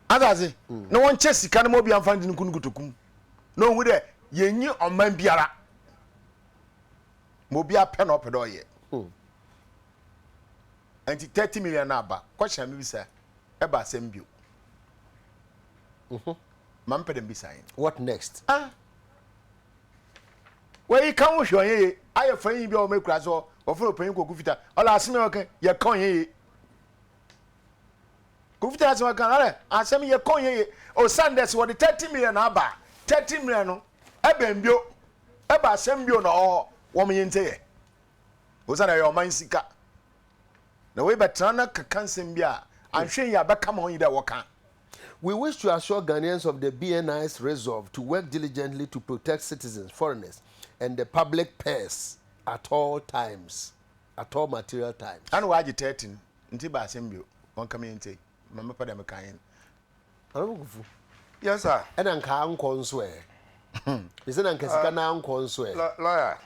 asase na wɔnkyɛ sika no ma obi amfa ngye no nku no kotoku mu. na ohu dɛ yennyi ɔman biara ma obiara pɛ na ɔpɛ dɛ ɔyɛ. Hmm. Nti 30 million no aba, question a mebisa, ɛba asɛm bio. Mhm. Ma mepɛ dɛ mbisa yɛn. What next? Ah. Wɔyi ka ho hwɛ ɔnyɛ ye. Ayɛ fa yi bi a wɔn ekura so wɔfrɛ ɔpanyin kɔkɔ fita. Ɔlɛ asɛm a ɔka yɛ ka ɔnyɛ ye. Kofi tena ase ɔka ɔlɛ asɛm yɛ kɔn yɛ yɛ osiane dɛ sɛ wɔde 30 million aba a 30 million no ɛbɛn bio ɛba asɛm bio na ɔwɔ wɔn yɛ nkyɛ yɛ osiane ɛyɛ ɔman sika na wei bɛtena na keka nsɛm bi a anhwɛ yi a bɛka ma ɔnyi dɛ wɔka. We wish to assure Ghanaians of the BNI's resolve to work diligently to protect citizens, foreigners, and the public purse at all times, at all material times. Ana wɔagye 30 no Ntsi ba asɛm bio, wɔnka me ntse, ma mepɛ dɛ meka nye no. Honourable Kufu. Yes sir. Ɛna nka ankɔ nso ɛ. Mese na nka sika no ankɔ nso ɛ. Lawyer,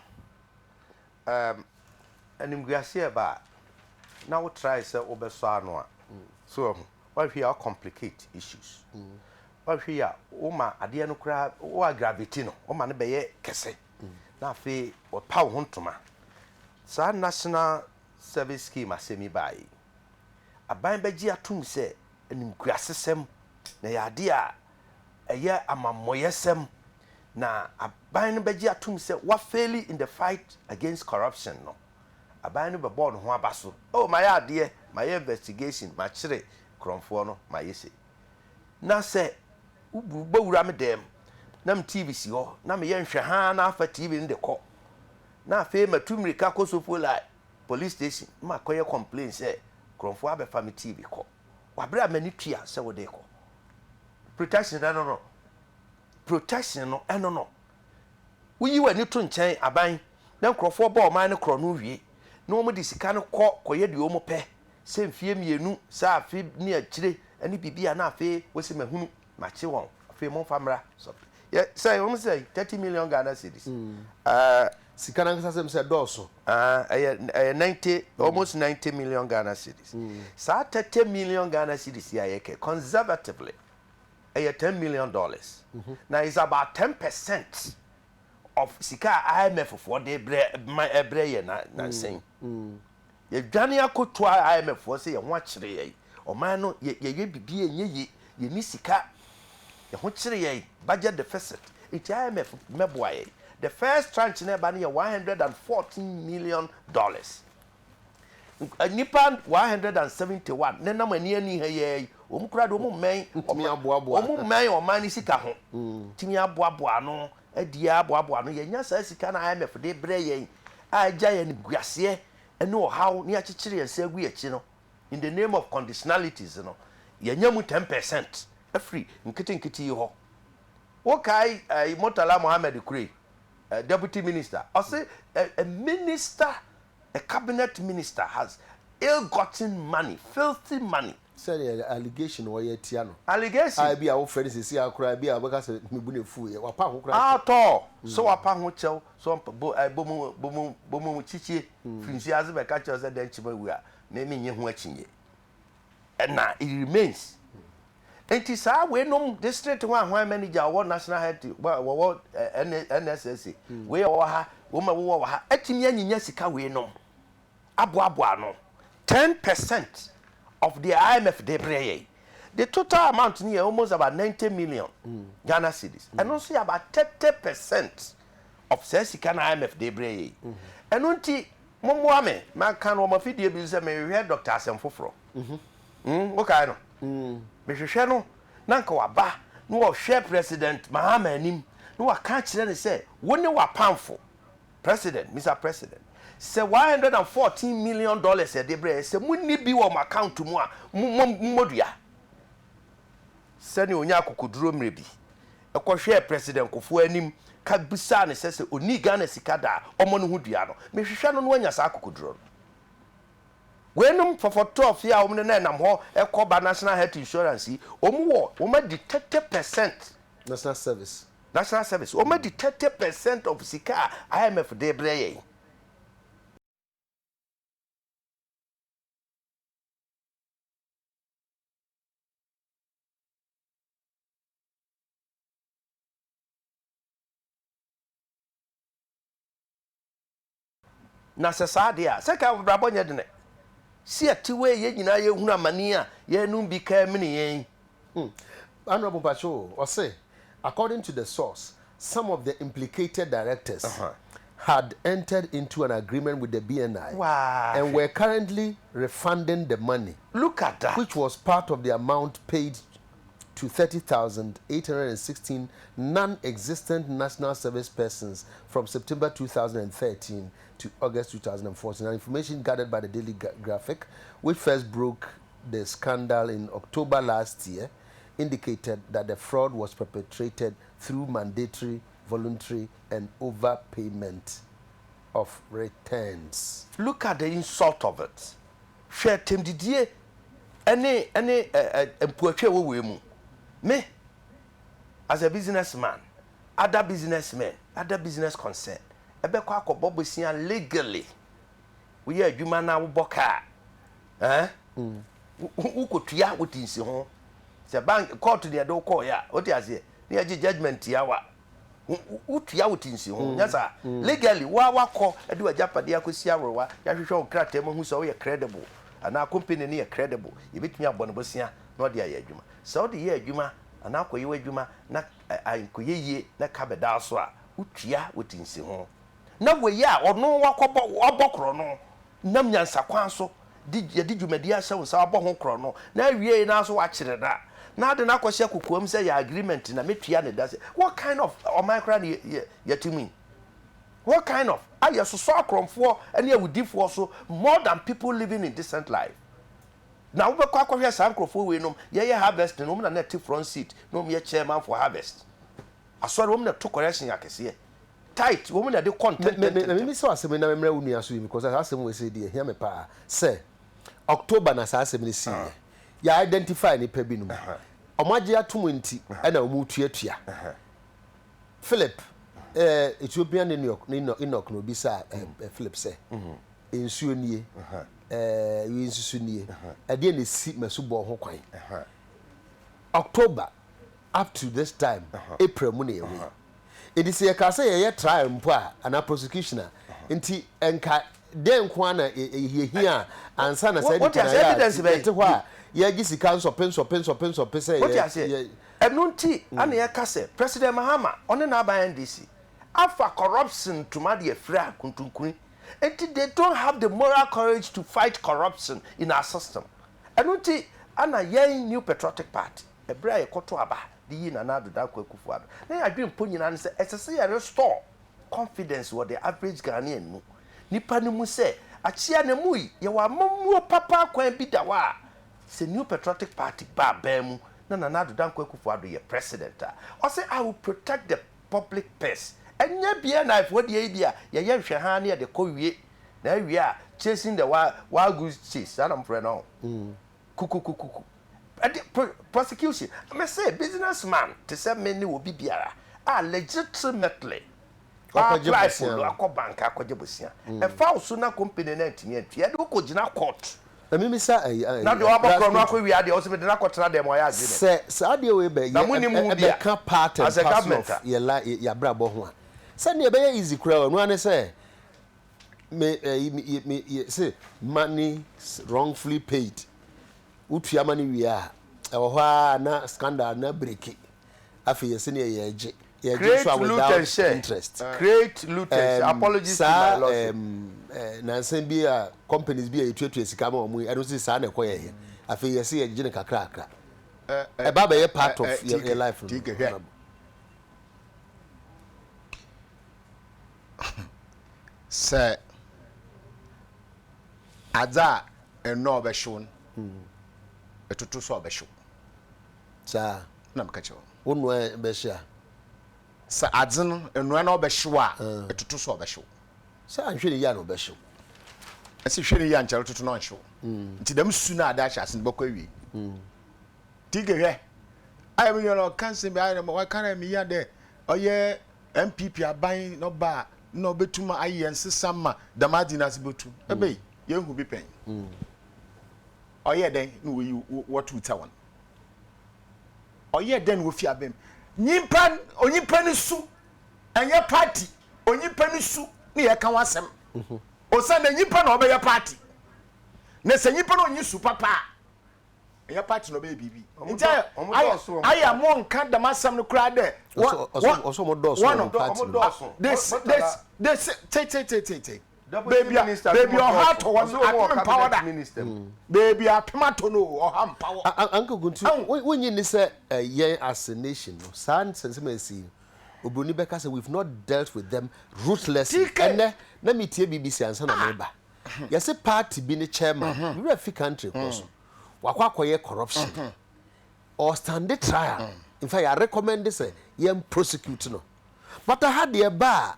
um, animguaseɛ ba a, na wo try sɛ wobɛsɔ ano a, so wahu, woanhwɛ yie a wo complicate issues. Woanhwɛ yie a, woma adeɛ no koraa, wo aggravate no, woma no bɛyɛ kɛse, na afei wɔpa wo ho ntoma. Saa national Service Scheme asɛm yi baeɛ yi, aban bɛgye atom sɛ animguasesɛm na ɛyɛ adeɛ a ɛyɛ amammɔyɛsɛm na aban no bɛgye atom sɛ wafeeli in the fight against corruption no, aban no bɛbɔɔ ne ho aba so, oh mayɛ adeɛ, mayɛ investigation, makyere korɔmfoɔ no, mayɛ sei. Na sɛ wobɛwura me dɛm na me TV si hɔ na meyɛ nhwɛhaa na afa TV no de kɔ Na afei matu mmirika kɔ Sofoline police station na makɔyɛ complain sɛ korɔmfoɔ abɛfa me TV kɔ. Wɔ bere a m'ani tua sɛ wode rekɔ. Protection no ɛno no. Protection no ɛno no. Woyi w'ani to nkyɛn aban na nkurɔfoɔ bɔ ɔman no korɔno wie na wɔde sika no kɔ kɔyɛ deɛ wɔpɛ sɛ mfie mmienu sɛ afe ne akyire ne biribi a na afei wose mahunu makye wɔn afei momfa mmra. Yɛ sɛ wɔn sɛ 30 million Ghana cedis. Ɛɛ. Sika no ankasa sɛm sɛ dɔɔso. Ɛɛ ɛyɛ ɛyɛ 90 almost 90 million Ghana cedis. Saa 30 million Ghana cedis yi a yɛkɛ conservatively ɛyɛ 10 million dollars. Na it's about 10% of sika a IMF foɔ de brɛ ma ɛbrɛ yɛ na nansa yi. Yɛdwane akɔtoa IMF foɔ sɛ yɛn ho akyere yɛn. Ɔman no yɛ yɛyɛ biribi a ɛnyɛ yie. Yɛnni sika. Yɛn ho kyere yɛn, budget deficit. Nti IMF mmɛboa yɛn. The first tranche no a ɛba no yɛ $114 million. Nnipa 171 nenam ani ani ha yi ara yi, wɔn koraa de wɔn mmɛn wɔn mmɛn ɔman no sika ho. Tumi aboaboa ano, adi aboaboa ano. Yɛnya saa sika no a IMF de brɛ yɛn a agya yɛn animguaseɛ ne ɔhaw ne akyekyere yɛn nsa agu yɛn akyi no. In the name of conditionalities no, yɛanya mu 10% afiri nketenkete yi hɔ. Wokae eh, Murtala Mohammed Kure, eh, deputy minister, ɔse a, a minister, a cabinet minister has ill-gotten money, filthy money. Sɛdeɛ allegation a wɔyɛ atia no. Allegation. A ebia wofrɛ no seesei ara koraa ebia ɔbɛka sɛ me bo na efuiɛ. Wapa ho koraa kyɛw. Atɔ! Sɛ wapa ho kyɛw, sɛ ɔmpa, bo, ɛ, bomu, bomu, bomu kyikyie firi nsuo ase bɛka kyerɛ wo sɛ dɛn kyem awu a, me, mennye ho akyinnye. Ɛna it remains. Enti saa weinom, district hwan hwan manager a ɔwɔ National Health, wɔwɔ ɛ, NSSA, wei a ɔwɔ ha, wɔn a wɔwɔ wɔ ha, atumi anyinya sika weinom. aboaboa ano, 10% of deɛ IMF de brɛ yɛn. The total amount no yɛ almost about 90 million Ghana cedis. Ɛno nso yɛ about 30% of saa sika no IMF de brɛ yɛn yi. Ɛno nti, mommoa me, maka no wɔ m'afidie bi so sɛ mehwehwɛ Doctor Asɛm Foforɔ. Mm, wokae no? Mehwehwɛ no na nka waba na ɔhwɛ President Mahama anim na waka akyerɛ no sɛ wo ne w'apamfo President, Mister President, sɛ $114 million yɛde brɛ yɛ, sɛ monni bi wɔ mo account mu a, mommɔ dua. Sɛnea ɔnya akokoduro mmerɛ bi kɔhwɛɛ President Kufuor anim ka bisaa no sɛ sɛ ɔnnii Ghana sika da a, ɔmmɔ ne ho dua no, mehwehwɛ no na wanya saa akokoduro no. Weinom fɔfɔtɔɔfeɛ a wɔn ne no nam hɔ kɔ ba National Health Insurance yi, wɔn wɔ, wɔn adi 30%. National Service. National Service, wɔn adi 30% of sika a IMF de rebrɛ yɛn. Na sɛ saa deɛ a, sɛ nka abrabɔ nyɛ dene. Se yɛte wei yɛn nyinaa yɛhunu amane a yɛnom bi ka amene yɛn yi. Hmm. Honourable mpakyɛ o, ɔse according to the source, some of the implicated directors had entered into an agreement with the BNI Waa and hwɛ. were currently refunding the money, Look at that. which was part of the amount paid to 30,816 non-existent national service persons from September 2013 to August 2014. And information gathered by the Daily Graphic, which first broke the scandal in October last year, indicated that the fraud was perpetrated through mandatory, voluntary, and overpayment of returns. Look at the insult of it. Hwɛ atɛmdidie ne ne mpuatwa ɛwɔ wei mu. Me as a business man, other business men, other business concern ɛbɛkɔ akɔbɔ bosia legally. Woyɛ adwuma na wobɔ kaa eh? Wokɔtua wote nsi ho. Sɛ bank court deɛ de wokɔɔyɛ a, wote aseɛ, ne yɛgye judgement tia wo a, Wotua wo ti nsiho, nyɛ saa? Legally, wo ara woakɔ de w'agyapadeɛ akɔsi awerewa, yɛahwehwɛ wo nkrataa mu ahu sɛ woyɛ credible anaa company no yɛ credible, yɛbɛtumi abɔ no bosea na ɔde ayɛ adwuma. Sɛ wode yɛ adwuma anaa akɔyɛ w'adwuma na ankɔyɛ yie na ka bɛda wo so a, wotua wo ti nsiho. Na wei a ɔno wakɔbɔ, wabɔ korɔno, nam nyansakwan so de yɛde dwumadi ahyɛ wo nsa wabɔ ho korɔno na awiei no ara nso wakyere no a na ade no akɔhyɛ kokoam sɛ yɛ agreement na mɛtua ne da sɛ what kind of ɔman koraa ne yɛte mu yi what kind of a yɛsosɔ akorɔmfoɔ ne awudifoɔ so more than people living in decent life na wobɛkɔ akɔhwɛ saa nkurɔfoɔ wei nom yɛyɛ harvest no wɔn na na ɛte front seat na wɔn yɛ chairman for harvest asɔre wɔn na ɛto correction akɛseɛ Tight wɔn na ɛde kɔ Me me me ntɛntɛntɛntɛm. mebisa wo asɛm yi na memmrɛ wo nua so yi because saa asɛm wei sei deɛ ɛhia me paa sɛ October na saa asɛm no siiɛ. Yɛ identify nnipa binom. Wɔn agye atom nti ɛna wɔn retuatua. Philip eh, Ethiopian Enoch, Enoch, Enoch na obisaa eh, eh, Philip sɛ nsuo nie, eh, wei nso so nie, ɛdeɛ na ɛsi m'asubɔ ho kwan. October up to this time, April mu na yɛwɔ yi. Enti sɛ yɛkaa sɛ yɛyɛ trial mpo a, anaa prosecution a, nti nka dɛn nko ara na yɛhia a ansa na saa Wote nipa no aseɛ? ayɛ a Evidence bɛn? yɛte hɔ a yɛgye sika nsɔpe nsɔpe nsɔpe nsɔpe sɛ Wote yɛ aseɛ? yɛ. Ɛno nti na yɛka sɛ President Mahama, ɔne n'aban NDC, afa corruption ntoma de afira kuntunkuni. Enti they don't have the moral courage to fight corruption in our system. Ɛno nti na yɛn New Patriotic Party, Ɛberɛ a yɛkɔtoo aba de yii Nana Addo Dankwa Akufo-Addo, na yɛn adwene-pɔ nyinaa ne sɛ ɛsɛ sɛ yɛ restore confidence wɔ the average Ghanaian mu, nipa no mu sɛ, akyea na mu yi, yɛwɔ amammuo papa akwan bi da hɔ a, sɛ New Patriotic Party ba aban mu na Nana Addo Dankwa Akufo-Addo yɛ President a, ɔse I will protect the public purse. Ɛnyɛ BNI foɔ deɛ yi bi a yɛyɛ nhwɛhaa ne yɛde kɔ wie, na awie a chasing the wild goose chase, saa na wɔfrɛ no, kukukukuku. Ɛde prosecution. Me se business man te sɛ me ne obi biara a legitimately apply for loan akɔ bank akɔgye bosea. Ɛfa wo so na company no antumi antua, ɛde wo kɔgyina court. Na mimisa ɛyi ɛyi Na deɛ wabɔ korɔ no akɔ wia deɛ, ɔse mede no akɔtena dɛm ɔyɛ agreement. Sɛ saa adeɛ wei bɛ Na monim yɛ ho bi a, ɛbɛka part and as a parcel government of a. yɛ li yɛ abrabɔ ho a, sɛdeɛ ɛbɛyɛ easy koraa o, ɛno ara ne sɛ me ɛyi me me yɛ se money wrongfully paid. Wotua ma no wie a, ɛwɔ hɔ ara na scandal no abreaki. Afei yɛse neɛ yɛregye. Yɛregye Create nso a loot and without share interest. Create loot and share Ɛɛm Apologies to my saa lordship. ɛɛm ɛɛ nansa bi a companies bi a yɛtuatua sika ma wɔn yi, ɛno nso saa na ɛkɔyɛeɛ. Afei yɛse yɛgyegye no kakrakra. Ɛba abɛyɛ part of yɛ yɛ life no. TK hwɛ. Sɛ adze a nnɔ a ɔbɛhyew no, etoto so a ɔbɛhyew. Saa. Na meka kyerɛ wo. Wo noa bɛhye a. Sɛ adze no, enoa na ɔbɛhyew a, etoto so a ɔbɛhyew. Sɛ annhwɛ no yie a na ɔbɛhyew. Ese hwɛ no yie a nkyɛ rototo na ɔnnhyew. Ntsi dɛm su no a ade ahyɛ ase no bɔkɔ ewiei. TK hwɛ, ayɛ me nua no ɔka nsɛm bi ayɛ dɛ ɔka dɛ meyia dɛ ɔyɛ NPP aban na ɔba a nna obetum ayɛ nsesa ma dɛm adze yi n'ase botu. Ebei, yeennhu bi pɛn. Ɔyɛɛ dɛn na woyi wɔtoo tsa hɔn? Ɔyɛɛ dɛn na wofi aban mu? Nyimpa, onyimpa no su, nnyɛ party, onyimpa no su na yɛka ho asɛm. Osiandɛ nyimpa na ɔbɛyɛ party. Na sɛ nyimpa no onnyi su papa a, ɛnyɛ party na ɔbɛyɛ biribi nti ayɛ ayɛ ayɛ a mo nka dɛm asɛm no koraa dɛ wɔ wɔ ɔsɔ mo dɔɔso wɔ mo party no this this this te te te te te beebi a beebi ɔha atɔ hɔ no apem mpa hɔ da beebi apem atɔ no ɔha mpa hɔ. Uncle Guntu wonyi ni sɛ yɛn as a nation no saa nsɛnsɛm a ɛsi obroni bɛka sɛ we've not dealt with them ruthlessly ɛnɛ na metie BBC ansa na meba. Yɛse party bi ne chairman, me werɛ afi country korɔ so, wakɔ akɔyɛ corruption, ɔstande trial, in fact yɛ recommend sɛ yɛn prosecute no, but aha deɛ ɛba a,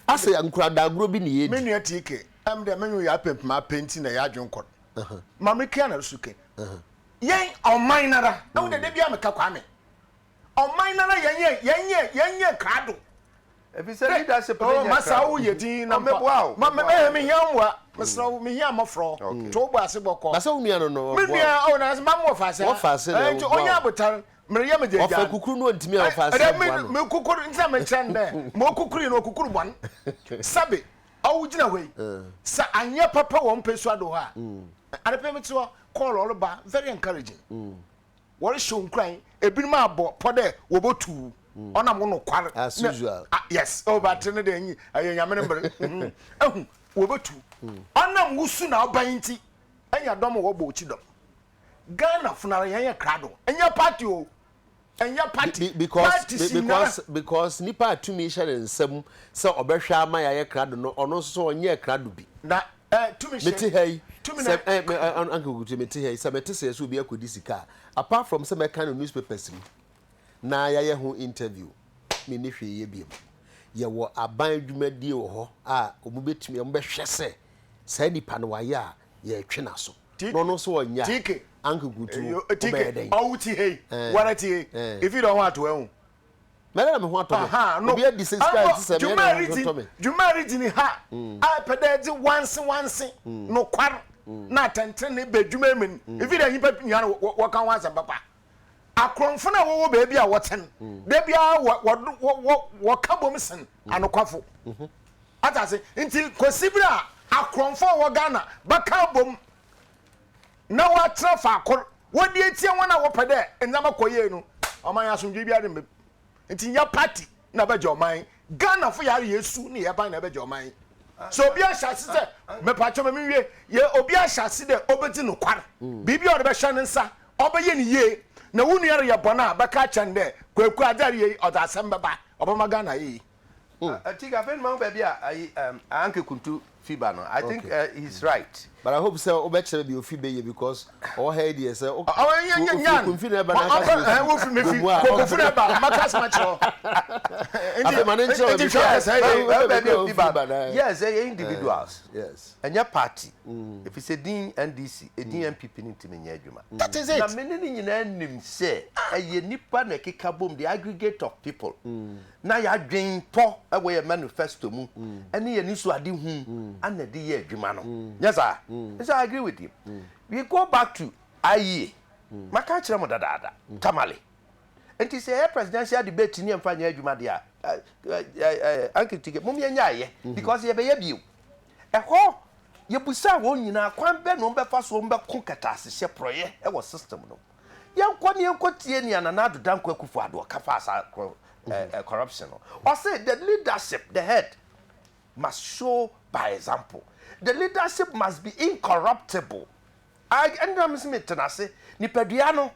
asɛ nkuradaagorɔ bi ne yɛdi. Me nua TK, ɛm deɛ me nwe yɛ apempem apɛ nti na yɛ adwen kɔ no. Ma me kua na so ke. Yɛn ɔman nara, ɛwo deɛ da biara meka Kwame, Ɔman nara yɛn yɛ yɛn yɛ yɛn yɛ krado. Efisɛ leadership ne nyɛ krado. Masa wo yɛ din na mpa. Ma me me me hia mmoa. Mesrɛ wo me hia mmɔfrɔ. To wo bo ase bɔkɔ. Basa wo nua no no. Me nua oh na ma mo wɔfa ase. Wɔfa ase na wo. Nti onya abotar mereyɛ me gyagya. Wɔfa kukuru no ntumi a wɔfa ase aboa no. Me kukuru nti na mekyerɛ no dɛ ma okukuru yi no okukuru bɔn. Sɛbe ɔwo gyina hɔ yi sɛ anyɛ papa wɔ mpɛsua do hɔ a adepɛ metse hɔ call ɔreba very encouraging. Wɔrehyɛ wo nkuran, ebinom abɔ pɔ dɛ wobotu wo, ɔnam wo nokwar. As usual. Yes, oh, but ne de enyi, ɛyɛ Nyame ne mber. Ehu, wobotu wo. Ɔnam wo su na ɔban ntsi, enya dɔm a wɔbɔ wo kyidɔm. Ghanafo noara yɛnyɛ krado, nnyɛ party o, nnyɛ party. Because, Party si nyinara. because, because nipa a tumi hyɛ ne nsam sɛ ɔbɛhwɛ ama yɛayɛ krado no, ɔno nso so ɔnyɛɛ krado bi. Na eh, tumi hyɛ. Mete ha yi, Tumi sɛ na. eh, me, eh, Uncle Kutu, mete ha yi, sɛ mete sɛ yɛsɛ obi akɔdi sika a, apart from sɛ mɛka no newspapers mu na yɛayɛ ho interview, menni hwee yɛ biom. Yɛwɔ aban dwumadie wɔ hɔ a wɔbɛtumi, wɔbɛhwɛ sɛ saa nipa no wayɛ a, yɛretwe n'aso. Ti- Na ɔno nso ɔnyɛ a, TK. Uncle Kutu, Eyo, wobɛyɛ TK, dɛn? ɔwo ti hei, Eh, wara ti hei, eh. efi dɛ ɔho ato ɛho. Mɛdɛ na me ho atɔ me. Obi adi sɛ sika a ɛte sɛ meyɛ na me ho tɔ me. Dwuma a eridzi ni ha a epɛ dɛ edze wanse wanse, nokwar, na atsɛntsenenee ba edwuma yi mu no, ifi dɛ nyimpa nyina no wɔka ho asɛm papa. Akrɔmfo no a wɔwɔ beebi a wɔtse no, da biara wɔka bɔ mu sen anokwafo. Atse ase? Ntsi kosi ber a akrɔmfo a wɔwɔ Ghana bɛka abɔ mu na wɔatsena faakor, wɔdze etsia hɔn a wɔpɛ dɛ ndzɛmba kɔ yie no, ɔman yi asomdwee biara remmba mu. Ntsi nnyɛ party na ɛbɛgye ɔman yi. Ghanafo yare yɛ su ne yɛ ban na ɛbɛgye ɔman yi. Sɛ obi ahyɛ ase sɛ, mepakyɛw ma menwie, yɛ obi ahyɛ ase dɛ obedzi nokwar, biribi a ɔde bɛhyɛ ne nsa, ɔbɛyɛ no yie, na wo nua reyɛ bɔn a, bɛka akyerɛ no dɛ, Kwaku, adze a ereyɛ yi, ɔdze asɛm bɛba, ɔbɛma Ghana ayɛ yie. Atiga, afei na mahu baabi a ayi Anke Kuntu fi ba no. I think he's right. But I hope sɛ wobɛkyerɛ baabi ofi bɛyɛ because ɔwɔ ha yi deɛ sɛ wo Ɔwɔ yɛ yɛ ofiri nyan. Kumfi na ɛba na aka sɛ Ɔbɛ ofi wofi mefi Gomu a Kokofu na ɛba maka asɛm akyerɛ wo. Nti Afei ma ne nkyerɛ nti baabi hwɛ kora kasa yi. baabi Baabi kora a ofi ofi ba ba na yes ɛyɛ individuals yes. ɛnyɛ party efisɛ din NDC edin NPP no ntumi nyɛ adwuma. That is Na it. me ne ne nyinaa nim sɛ ɛyɛ nipa na ɛkeka bom the aggregate of people na yɛadwen pɔ wɔ yɛn manifesto mu ne yɛn anisoadehu ana ɛde yɛ adwuma no. Nyɛ saa? So I agree with him. We go back to IEA. Maka akyerɛ mo dadaada, Tamale. Nti sɛ yɛyɛ presidential debate ne yɛmfa nyɛ adwuma deɛ a, Uncle Tike, mom yɛnyɛ ayɛ because yɛbɛyɛ bio. Ɛhɔ yɛbusaa wɔn nyinaa kwan bɛ na wɔbɛfa so wɔbɛko kɛtɛasehyɛ porɔeɛ wɔ system no mu. Yɛnkɔ na yɛnkɔtie nea Nana Addo Dankwa Akufo-Addo ɔka faa saa corruption no. Ɔse the leadership, the head, must show by example. The leadership must be incorruptible. Ɛnna na mese metena ase. Nipadua no,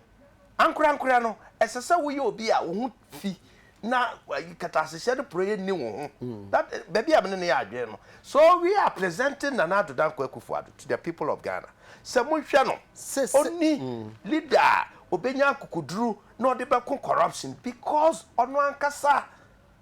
ankorankorɛ no, ɛsɛ sɛ woyɛ obi a wo ho fi na kɛtɛasehyɛ no porɔeɛ nni wo ho. That, baabi a me ne no yɛ adwene no. So we are presenting Nana Addo Dankwa Akufo-Addo to the people of Ghana. Sɛ monhwɛ no, ɔnni leader a ɔbɛnya akokoduru na ɔde bɛko corruption because ɔno ankasa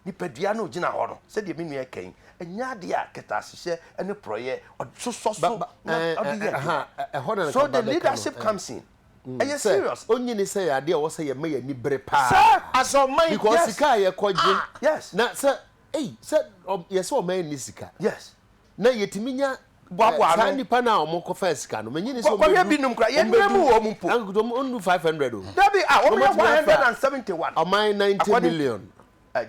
nipadua no ɔgyina hɔ no, sɛdeɛ me nua ka yi, ɛnyɛ adeɛ a kɛtɛasehyɛ ne porɔeɛ ɔsosɔ so na ɔde yɛ adwuma. So the leadership comes in. Ɛyɛ serious. Sɛ onyini sɛ yɛ adeɛ a ɛwɔ sɛ yɛma yɛn ani bere paa. Sir! As ɔman, because sika a yɛkɔgye, yes. Na sɛ, ei, sɛ yɛsɛ ɔman nni sika. Yes. Na yɛtumi nya Boaboa saa ano. nnipa no a wɔkɔfaa sika no, menye ne sɛ Kɔ kɔhwɛ wɔbɛdu binom koraa, yɛn nua mu wɔbɛdu wɔ wɔn mpo. ankoto wɔn nnu 500 o. Dabi, ah, Na wɔn yɛ wɔatumi afa 171. ɔman 90 According million.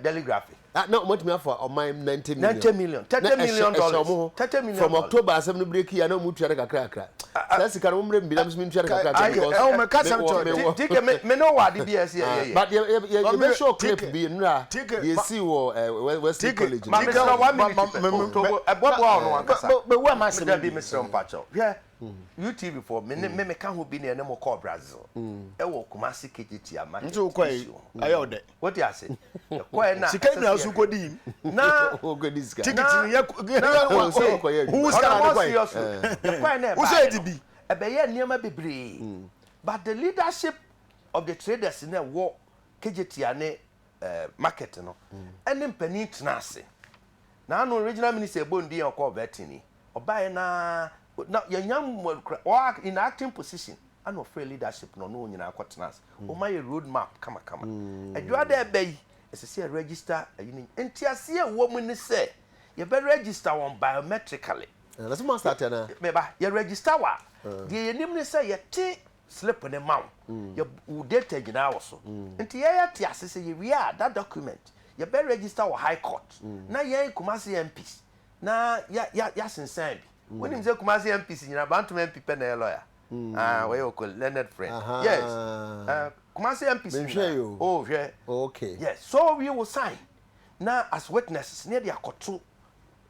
Daily Graphic. Ah, na wɔatumi afa ɔman 90 million. 90 million, Na 30 ɛhyɛ million ɛhyɛ dollars, wɔn ho 30 million from dollars. October asɛm no break yi a na wɔn tua no kakra kakra. Saa sika no wɔn mmerɛ mbi na nso mentua no kakra kakra Ayɛ, because ɛwɔ mɛka me sɛm wɔ kyerɛ me wo. wɔ. TK, me me ne wo wɔ ade bi a ɛsɛ yɛyɛ yɛ. But yɛ yɛ yɛ Mami, yɛbɛ show clip TK, bi nnura TK, deɛ ma, esi wɔ eh, Wesley TK, College no. Ma TK, mesrɛ one ma, minute ma, pɛ. me, Oh, me, Togo, ɛboaboa wo no ankasa. me, me, me, me, Dabi me, mesrɛ wo mpakyɛw. Hwɛ, UTV foɔ, me ne me meka ho bi ne ɛne mo kɔɔ Brazil. Ɛwɔ Kumasi Kejetia market Nti wokɔe, issue ho. ɛyɛ wo dɛ. Wote ase? Yɛkɔɛ na Sika ɛsɛ nyinaa sɛ so yɛhwɛ. kɔdii. Na Wokɔdi sika. Ticket na no yɛ na Oh, sɛ wokɔyɛ wo adwuma. sika on a na more de kɔe. serious note, yɛkɔɛ na Wo sɛ ɛbaeɛ ɛdi no, bi. ɛbɛyɛɛ nneɛma bebree. But the leadership of the traders na ɛwɔ Kejetia ne eh, market no, ɛne mpanin tena ase. Na ano regional minister ɛbɔ ndin a ɔkɔɔ vetting yi, ɔbaeɛ na na yɛnya mmɔ kora, ɔ in acting position, ana ɔfrɛ leadership no ɔne wɔn nyinaa kɔtena ase. Wɔn ayɛ road map kamakama. Adwuma dɛ ɛbɛ yi, ɛsɛ sɛ yɛ register ayi no. Nteaseɛ a ɛwɔ mu ne sɛ yɛbɛ register wɔn biometrically. Na sɛ mo astart anaa? Meba, yɛ register wo a, deɛ yɛnim ne sɛ yɛte slip no ma wo, yɛ wo data nyinaa wɔ so. Nti yɛyɛ te ase sɛ yɛwie a, that document yɛbɛ register wɔ high court na yɛn Kumasi MPs na yɛ yɛ yɛasensan bi. Wonim sɛ Kumasi MPs nyinaa, Bantom MP pɛ na ɛyɛ lawyer. Ah, wɔyɛ ɔkɔ learned friend. Yes. Kumasi MPs Menhwɛ nyinaa. yi o. Oh, hwɛ. Okay. Yes. So we will sign na as witnesses na yɛde akɔto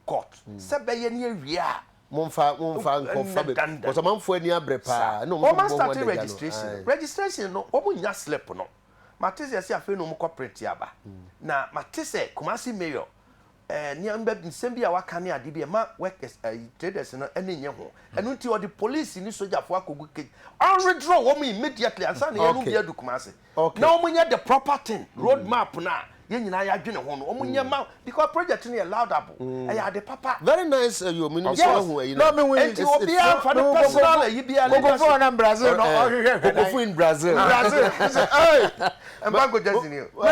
court. Sɛ bɛyɛ ne yɛwie a. Momfa momfa nkɔfa Ɛnɛ bɛ dandan. because ɔmanfoɔ ani abere paa Saa. ɛna wɔn Wɔn nso bɔ ho start adagya no. registration. Aye. Registration no, wɔn nya slip no. Mate sɛ yɛsɛ afei na wɔn kɔ print aba. Na mate sɛ Kumasi mayor eh, nneɛma bi nsɛm bi a waka ne ade bi ɛma workers eh, traders no ɛne nye ho. Ɛno nti ɔde police ne sogyafoɔ akɔgu cage. Ɔnwithdraw wɔn immediately ansa na yɛn no Okay. bi adu Kumasi. Okay. Na wɔn nyɛ the proper thing, road map no a yɛn nyinaa yɛadwene ho no, wɔn nyɛ ma because project no yɛ laudable, ɛyɛ ade papa. Very nice uh, yo, menim sɛ Yes. wahu ayi Na no. me hu yi. Enti obiara nfa ne personal ayi biara Kokofo leadership. na Brazil no ɔhwehwɛ hwɛ nan. Kokofo in Brazil. Brazil. Sɛ hey. Mfa nkɔgya sini o.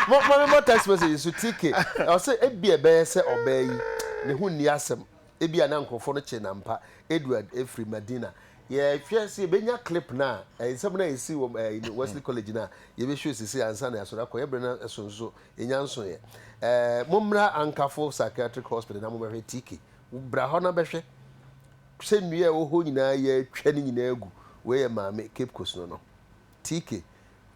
Mo mo mo text message so TK. Ɔsɛ ebi ɛbɛyɛ sɛ ɔbaa yi ne ho nni asɛm. Ebi a na nkurɔfoɔ no kye nampa. Edward efiri Madina. Yɛhwɛ sɛ yɛbɛnya clip no a nsɛm no a ɛsi wɔ eh, Wesley College no a yɛbɛhwɛ sisi ansa na yɛasɔre akɔ. Yɛbrɛ no ɛso nso yɛnya nsoeɛ. Eh, mommra Ankafo Psychiatric Hospital na mommɛhwɛ TK. Bra hɔ na bɛhwɛ sɛ nnua a ɛwɔ hɔ nyinaa yɛatwa ne nyinaa agu. Wei yɛ maame Cape Coast no no. TK,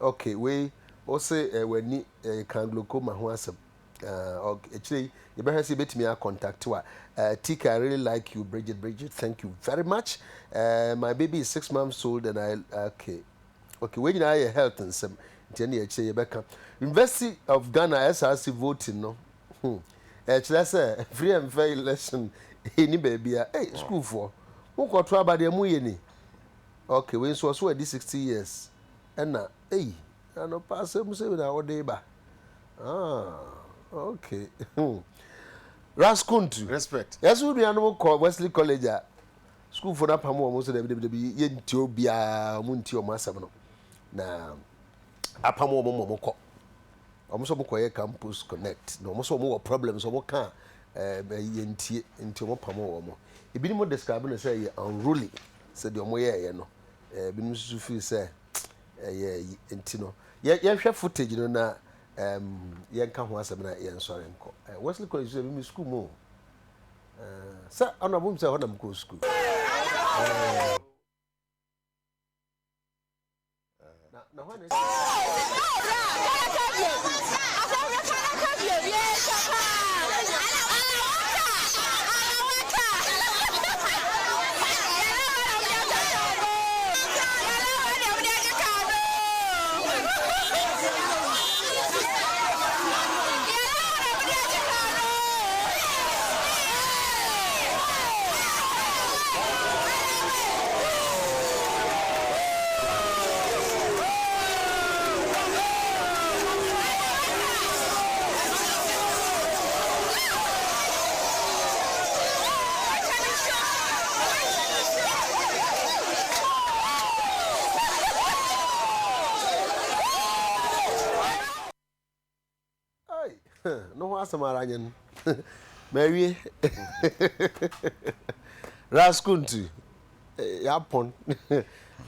okay, wei wose eh, w'ani eh, ka glaucoma ho asɛm. Uh, okay, akyire yi yɛbɛhwɛ sɛ yɛbɛtumi akɔntakte wa. TK, I really like you, Bridget. Bridget, thank you very much. My baby is 6 months old and I, okay. Okay, wei nyinaa yɛ health nsɛm. Nti ɛne akyire yɛbɛka. University of Ghana SRC voting no. Ɛkyerɛ sɛ free and fair election ɛni baabi a, hey, schoolfoɔ. Mokɔto aba deɛ moyɛ ni. Okay, wei nso ɔso wadi 60 years ɛna ei anɔpa asɛm sɛ na wode ba. Ah, okay. Raskuntu. Respect. Yɛsɛ wo nuanom kɔ Wesley College a sukuufoɔ no apam wɔn sɛ dabi dabi dabi yɛntie obiara wɔn ntie wɔn asɛm no na apam wɔn ma wɔn kɔ. Wɔn nso wɔn kɔyɛ campus connect na wɔn nso wɔn wɔ problems wɔn ka ɛɛ yɛntie nti wɔn pam wɔn. Ebinom describe no sɛ ɛyɛ unruly sɛ deɛ wɔn yɛɛyɛ no. Ebinom nso feel sɛ ɛyɛ yi nti no yɛ yɛnhwɛ footage no na ɛɛm yɛnka ho asɛm na yɛnsɔre nkɔ. Ɛɛ Wesley College sɛ ebi mi school mu o. Ɛɛ sɛ ɔno abom sɛ ɛhɔ na mekɔɔ school. Ɛɛ. Ei, no ho asɛm ara nye no. Mawie. Raskuntu, yɛapɔn.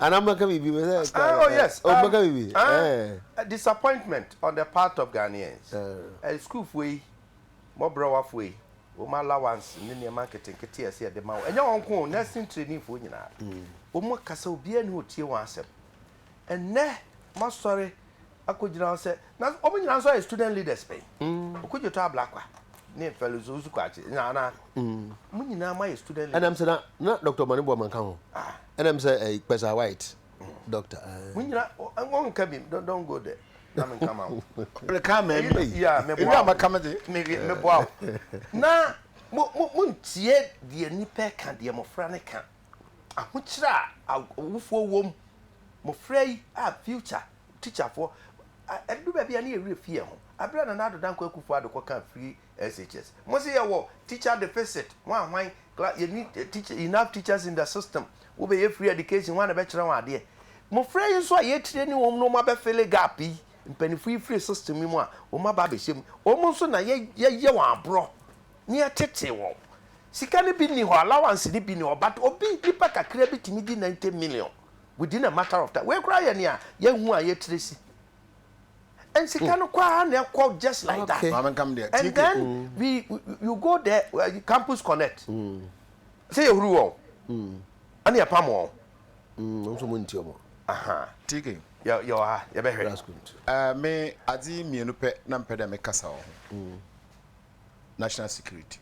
Anaa mobɛka biribi? Sɛ, Ah, oh yes. Oh, mobɛka biribi? Ah, Eh. disappointment on the part of Ghanaians. Eh, sukuufoɔ yi, mmɔborɔwafoɔ yi, wɔn allowance ne nneɛma nketenkete a ɛsɛ yɛde ma wɔn. Ɛnyɛ wɔn nko o, nursing trainee foɔ nyinaa. Wɔn akasa, obiara nni hɔ ɔtie wɔn asɛm. Ɛnnɛ, moasɔre akɔgyina hɔ sɛ, na wɔn nyinaa nso ayɛ student leaders pɛn. Okudzeto Ablakwa ne Felix Owusu Kwakye na ana mo nyinaa moayɛ student leaders. Ɛnam sɛ na na Dr. Omane Boamah nka ho. Ɛnam sɛ ɛyi Kpesa White doctor. Mo nyinaa wɔn nka bi don't go there na me nka ma wo. Reka ma mi. Yeah, me Ewi boa a maka me de. Me me boa wo. Na mo mo mo ntie deɛ nipa ka deɛ mmɔfra ne ka. Ahokyerɛ a awofoɔ wom mmɔfra yi a future Tikyafoɔ, ɛdu baabi a ne yɛ werɛ fi yɛn ho. Aberɛ a Nana Addo Dankwa Akufo Addo kɔkaa free SHS, mo se yɛwɔ teacher deficit, hwan hwan, yɛnni teacher, enough teachers in the system, wobɛyɛ free education, hwan na ɛbɛkyerɛ wɔn adeɛ? Mmɔfra yi nso a yɛtraini wɔn na wɔn abɛfele gap yi, mpanimfoɔ yi firi system yi mu a wɔn aba abɛhyɛ mu, wɔn nso na yɛyɛ wɔn aborɔ na yɛtete wɔn. Sika no bi nni hɔ, allowance no bi nni hɔ, but obi, nipa kakra bi tumi di 90 million. Within a matter of time. Wei koraa yɛ nea yɛhu a yɛtire si. And sika no kɔ ara na ɛkɔ just like that. Maame nkam deɛ. And then we you go there campus connect. Sɛ yɛhuru wɔn. Ɛna yɛpam wɔn. Wɔn nso wɔn nti wɔn. TK. Yɛ wɔ ha yɛbɛhwɛ. Me adze mmienu pɛ na mpɛ dɛ mekasa wɔ ho. National security.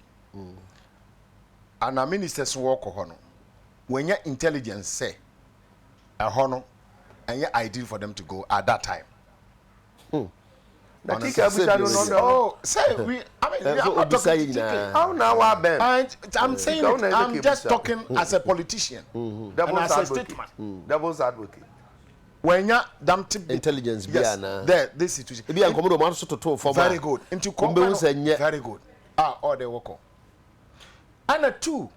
Ana ministers wɔkɔ hɔ no. Wɔanya intelligence sɛ ɛhɔ no ɛnyɛ ideal for them to go at that time. Hmm. Na Tika abusa no no. Oh, say we. I mean, we are not talking to TK. How now are Ben? I'm saying it. I'm just talking as a politician mm-hmm. and as a statesman. Devil's advocate. When ya damn tip intelligence bi ana. There, this situation. Ebi ankomo do man so toto fam. Very good. Nti ko. Very good. Ah, all the work. Ana too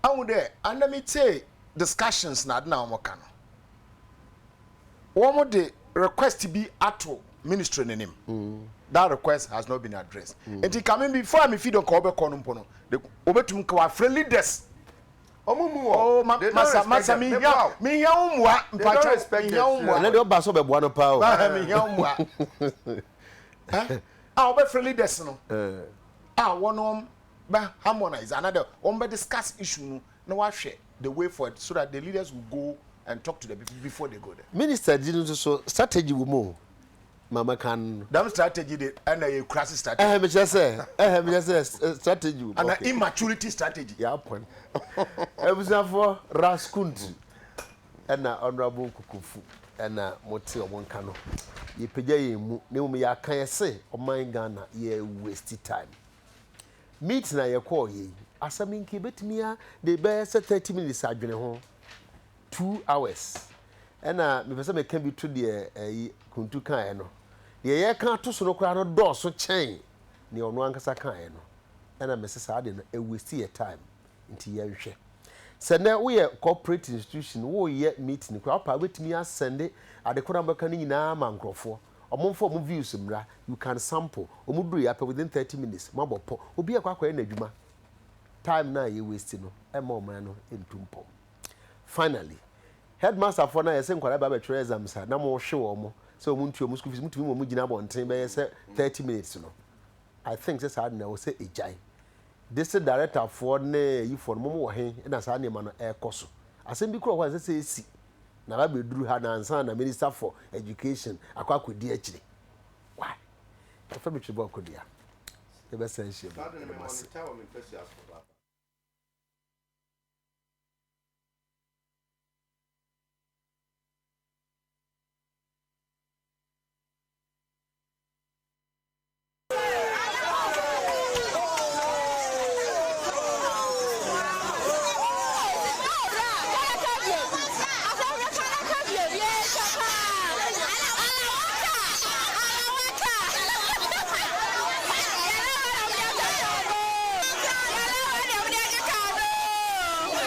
ahu dɛ ana metsee discussions na adze na wɔka no, wɔde request bi ato ministry n'enyim. That request has not been addressed. Nti nka me before a mefi do nka wɔbɛkɔ no mpo no, wɔbɛtum nka wɔafrɛ leaders. Wɔn mu wɔ. Oh, ma, They don't masa, respect masa, them. mehia, Meboa wo. mehia wo mmoa, They don't mpakyɛw, respect mehia wo them. mmoa. Ɛnɛ deɛ ɔba sɛ ɔbɛboa no paa o. Mehia wo mmoa. Eh? A wɔbɛfrɛ leaders no. A wɔn bɛ harmonize anaa dɛ wɔn bɛ discuss issue no na wɔahwɛ the way forward so that the leaders will go and talk to the people before they go there. Minister di no nso so strategy wɔ mu o ma mɛka no. Dɛm strategy de ɛna yɛ kurase strategy. Ɛhɛn mekyerɛ sɛ ɛhɛn mekyerɛ sɛ strategy wɔ mu. Ana immaturity strategy. Yɛapɔn. Abusuafoɔ Raskuntu ɛna Honourable Nkokofu ɛna mote wɔn nka no. Yɛpagya yɛn mu na mmom yɛaka yɛse ɔman Ghana yɛ waste time. Meeting a yɛkɔɔ yɛ yi. Asɛm yi nka yɛbɛtumi a de bɛyɛ sɛ 30 minutes adwene ho. 2 hours. Ɛna mepɛ sɛ meka bi to deɛ ɛyi Kuntu kaeɛ no. Deɛ yɛka ato so no koraa no dɔɔso kyɛn nea ɔno ankasa kaeɛ no. Ɛna mese saa de no ɛwaste yɛ time, nti yɛnhwɛ. Sɛ nɛ woyɛ corporate institution, woyɛ meeting koraa, wopɛ a wobɛtumi asɛnde ade koro a mobɛka no nyinaa ma nkurɔfoɔ. Ɔmo mfa ɔmo views mmra, you can sample. Ɔmo duru yɛ apɛ, within 30 minutes moabɔ pɔ. Obi akɔ akɔyɛ n'adwuma. Time no a yɛ waste no ɛma ɔman no ntu mpɔn. Finally, headmaster foɔ no a yɛsɛ nkwadaa ba bɛtwerɛ exams a na mohwe wɔn mo sɛ wɔn ntua wɔn school fees, mutumi wɔn gyina abɔnten bɛyɛ sɛ 30 minutes no, I think sɛ saa de na ɛwɔ sɛ egyae. District director foɔ ne ayifoɔ no, mo wɔ he na saa nneɛma no ɛrekɔ so? Asɛm bi kura hɔ a ɛsɛ sɛ esi na ba bɛduru ha na ansa na Minister for Education akɔ akɔdi akyire. Why? Yɛfɛ mi twebɔ akɔdua, yɛbɛsɛn hyia mu. Ɛdɛm ase.